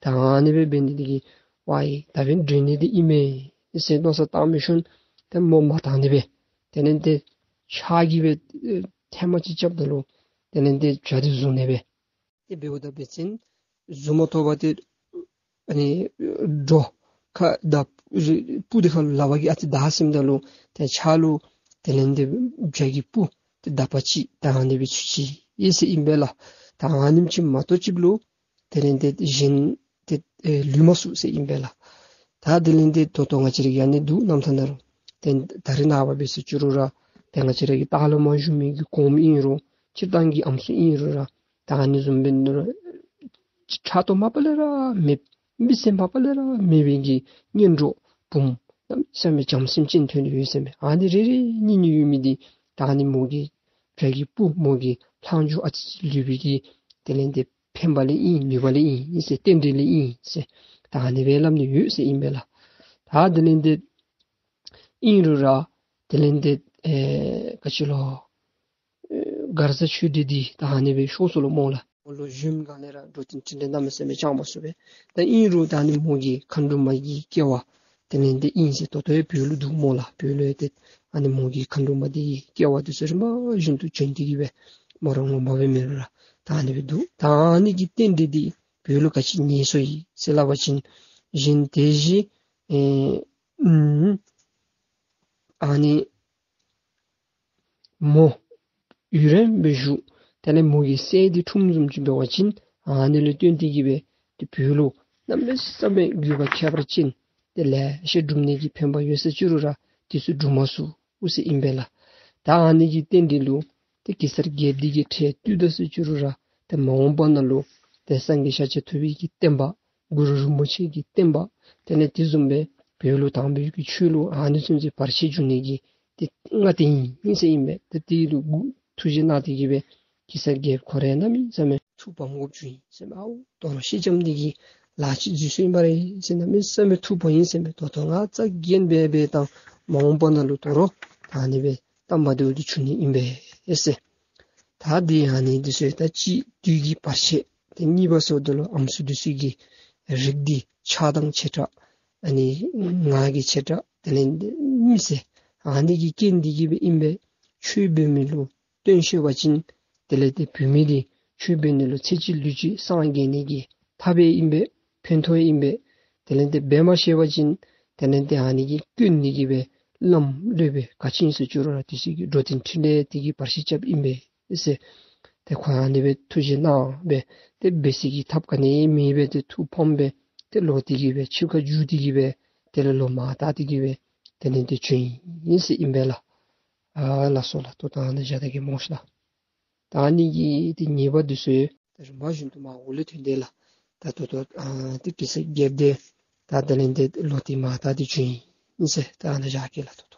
ད་ཨ་ནི་སྦེ་འབད་ནི་འདི་གིས་ཝའི་ད་འབདན་འདྲོག་ནི་འདི་ཨིན་མས་ཟེར་མནོ་བསམ་བཏང་མི་ཤུལ་ཏེ་མོ་མར་བཏང་ནི་སྦེ་དེ་ལས་ཏེ་ཕྱག་གིས་སྦེ་ཨེ་ཐལ་མ་ཅིག་རྐྱབ་ད་ལུ་དེ་ལས་ཏེ་བྱ་འདི་བཟུང་ནི་སྦེ། ཏེ་འབདཝ་ད་འབད་བ་ཅིན་བཟུང་མ་ཐོབ་པར་ཏེ་ཨ་ནི་སྒྲོ་ཁ་ད་སྤུ་འདི་ཁ་ལུ་ལག་པ་གིས་ཨ་ཙི་བདའ་ཟུནམ་ད་ལུ་ཏེ་ཕྱག་ལུ་དེ་ལས་ཏེ་བྱ་གི་སྤུ་ཏེ་བརྡབ་པ་ཅིག་ད་ཨ་ནི་སྦེ་ཚུད་ཅི་ཟེར་ཨིན་པས་ལགས། ད་ཨ་ནེམ་ཅིག་མ་གཏོགས་ཅིག་ལུ་དེ་ལས་ཏེ་གཞན་ཏེ་ཨེ་ལུས་མ་ཚུགས་ཟེར་ཨིན་པས་ལགས། ད་དེ་ལས་ཏེ་ད་ལྟོ་ང་བཅས་ར་གི་ཨ་ནི་འདུག་རྣམ་ཐར་ནང་རུང་ཏེ་ད་རེས་ནངས་པ་འབད་ཟེར་བཅུག་རུང་ར་ཏེ་ང་བཅས་ར་གི་ལྟག་ལུ་མར་བཞུགས་མི་གི་གོངམ་ཨིན་རུང་སྤྱིར་བཏང་གི་ཨམ་སྲུ་ཨིན་རུང་ར་ད་ཨ་ནི་བཟུམ་འབད་ནི་རུང་ཕྲག་དོག་མ་པ་ལས་ར་མེད། མི་སེམས་མ་པ་ལས་ར་མེད་པའི་གི་གཉེན་གྲོགས་བུམོ་གནམ་མེད་ས་མེད་བྱམས་སེམས་ཅན་ཐོན་ཡོད་ཟེར་མས། ཨ་ནི་རེ་རེ་གཉིས་གཉིས་ཡོད་མི་འདི་ད་ཨ་ནི་མོ་གི་བྱ་གི་སྤུ་མོ་གི་ལྷག་འཕྲོ་ཨ་ཙི་ལུས་པའི་གི་དེ་ལས་ཏེ་ཕན་པ་ལས་ཨིན་ནུས་པ་ལས་ཨིན་ཟེར་རྟེན་འབྲེལ་ལས་ཨིན་ཟེར་ད་ཨ་ནི་སྦེ་སླབ་ནི་ཡོད་ཟེར་ཨིན་པས་ལགས། ད་དེ་ལས་ཏེ་ཨིན་རུང་ར་དེ་ལས་ཏེ་ཨེ་ག་ཅི་ལོ་ཨེ་མགར་བཟའ་ཆོས་སྒྲོན་འདི་ད་ཨ་ནི་སྦེ་ཤོར་སོ་ལོ་སྨོ་ལགས། མོ་ལོ་གཞོནམ་སྒང་ལས་ར་འགྲོ་དོན་ཕྲིན་ལས་གནམ་མེད་ས་མེད་བསྐྱངས་པ་ཚུ་སྦེ། ད་ཨིན་རུང་ད་ཨ་ནི་མོ་གི་མཁའ་འགྲོ་མ་གི་སྐྱེ་བ་དེ་ལས་ཏེ་ཨིན་ཟེར་ད་ལྟོ་ཡང་བོད་ལུ་འདུག་སྨོ་ལགས། བོད་ལུ་ཡང་ཏེ་ཨ་ནི་མོ་གི་མཁའ་འགྲོ་མ་འདི་གི་སྐྱེ་བ་འདི་ཚུ་རིམ་པ་བཞིན་དུ་བྱོན་ཏེ་གི་སྦེ་མོ་ར་ངོ་མ་སྦེ་མེད་རུང་ར་ད་ཨ་ནི་སྦེ་འདུག། ད་ཨ་ནི་གི་རྟེན་འབྲེལ་འདི་བོད་ལུ་ག་ཅི་ཉེས་སོ་ཡི་ཟེར་སླབ་པ་ཅིན་གཞན་དེ་བཞིན་ཨེ་ཨུམ་ཨ་ནི་མོ་ཡུན་རིངམོ་སྦེ་བཞུགས། དེ་ལས་མོ་གི་སྲས་འདི་འཁྲུངསམ་བཟུམ་ཅིག་འབད་བ་ཅིན་ཨ་ནི་ལུ་བརྟེན་ཏེ་གི་སྦེ་ཏེ་བོད་ལུ་གནམ་མེད་ས་མེད་རྒྱུད་པ་ཁྱད་པར་ཅན་ཏེ་ལེ་ཤ་སྒྲུབ་ནི་གི་ཕན་པ་ཡོད་ས་ཅིག་རུང་ར་དེ་ཚུ་སྒྲུབ་མ་ཚུགས་ཟེར་ཨིན་པས་ལགས། ད་ཨ་ནི་གི་རྟེན་འབྲེལ་ལུ་ཏེ་གེ་སར་རྒྱལཔོ་འདི་གིས་ཁྲལ་བཏུབ་ད་ས་ཅིག་རུང་ར་ཏེ་མ་འོངས་པ་ནང་ལུ་ཏེ་སངས་རྒྱས་ཤཱཀྱ་ཐུབ་པའི་གི་བསྟན་པ་གུ་རུ་རིན་པོ་ཆེ་གི་བསྟན་པ་དེ་ལས་དེ་བཟུམ་སྦེ་བོད་ལུ་དམ་པའི་གི་ཆོས་ལུ་ཨ་ནི་ཚུན་ཚོད་བར་ཆད་འབྱུང་ནི་གི་ཏེ་ང་དེ་ཨིན་ཟེར་ཨིན་པས། ཏེ་དེ་ལུ་གུ་ཐུགས་རྗེ་གནང་སྟེ་གི་སྦེ་གེ་སར་རྒྱལཔོ་ཁོ་ར་གནམ་མེད་ས་མེད་ཐུགས་ཕམ་དགོཔ་བྱུང་ཡི་ཟེར་མས། ཨའུ་དོ་རུང་སེང་ལྕམ་འདི་གིས་ལཱ་ཅིག་འཛོལ་སོ་ཨིན་པ་རེ་ཟེར་གནམ་མེད་ས་མེད་ཐུགས་ཕམ་ཡི་ཟེར་མས། ད་ལྟོ་ང་རྩ་འགེངས་འབད་འབདཝ་ད་མ་འོངས་པ་ནང་ལུ་དོ་རུང་ད་ཨ་ནི་སྦེ་སྟབས་མ་བདེཝ་འདི་འབྱུང་ནི་ཨིན་པས་ཟེར། ད་འདི་ཨ་ནི་འདི་ཚུ་ད་གཅིག་བདུད་ཀྱི་བར་ཆད། ཏེ་གཉིས་པ་ཟེརཝ་ད་ལུ་ཨམ་སྲུ་འདི་ཚུ་གི་རིགས་འདི་ཆགས་སྡང་ཆེ་དྲགས། ཨ་ནི་ངར་གྱི་ཆེ་དྲགས། དེ་ལས་མི་ཟེར་ཨ་ནི་གི་རྐྱེན་འདི་གིས་སྦེ་ཨིན་པས། ཆོས་འབད་མི་ལུ་བརྟེན་ཤེས་པ་ཅིན་དེ་ལས་ཏེ་བུད་མེད་འདི་ཆོས་འབད་ནི་ལུ་ཚེ་གཅིག་ལུས་གཅིག་སངས་རྒྱས་ནི་གི་ཐབས་ཨིན་པས། ཕན་ཐོགས་ཨིན་པས། དེ་ལས་ཏེ་འབད་མ་ཤེས་པ་ཅིན་དེ་ལས་ཏེ་ཨ་ནི་གི་སྐྱོན་འདི་གིས་སྦེ་ལམ་ལུ་སྦེ་ག་ཅི་ཨིན་ཟེར་བཅུག་རུང་ར་དེ་ཚུ་གིས་འགྲོ་དོན་ཕྲིན་ལས་འདི་གིས་བར་ཆད་རྐྱབ་ཨིན་པས་ཟེར། ཏེ་ཁོ་ཨ་ནི་སྦེ་ཐུགས་རྗེ་གནང་སྦེ་ཏེ་འབད་ས་གི་ཐབས་ག་ནི་མེད་པར་ཏེ་ཐུགས་ཕམ་སྦེ་ཏེ་ལོག་སྟེ་གི་སྦེ་ཆིབས་ཁ་འགྱོ་སྟེ་གི་སྦེ་དེ་ལས་ལོག་མར་བལྟ་སྟེ་གི་སྦེ་དེ་ལས་ཏེ་བྱོན་ཡི་ཟེར་ཨིན་པས་ལགས། ཨ་ལགས་སོ་ལགས། ད་ལྟོ་ཨ་ནཱ་བཞག་ད་གེ་སྨོ་ཤིག་ལགས། ད་ཨ་ནི་གི་ཏེ་ཉེས་པ་འདི་ཚུ་ཏེ་རིམ་པ་བཞིན་དུ་མར་འོག་ལུ་ཐོན་ཏེ་ལགས། ད་ད་ལྟོ་ཨ་ཏེ་གེ་སར་རྒྱལཔོ་འདི་ད་དེ་ལས་ཏེ་ལོག་སྟེ་མར་བལྟ་སྟེ་བྱོན་ཡི་ཟེར། ད་ཨ་ནཱ་བཞག་གེ་ལགས། ད་ལྟོ།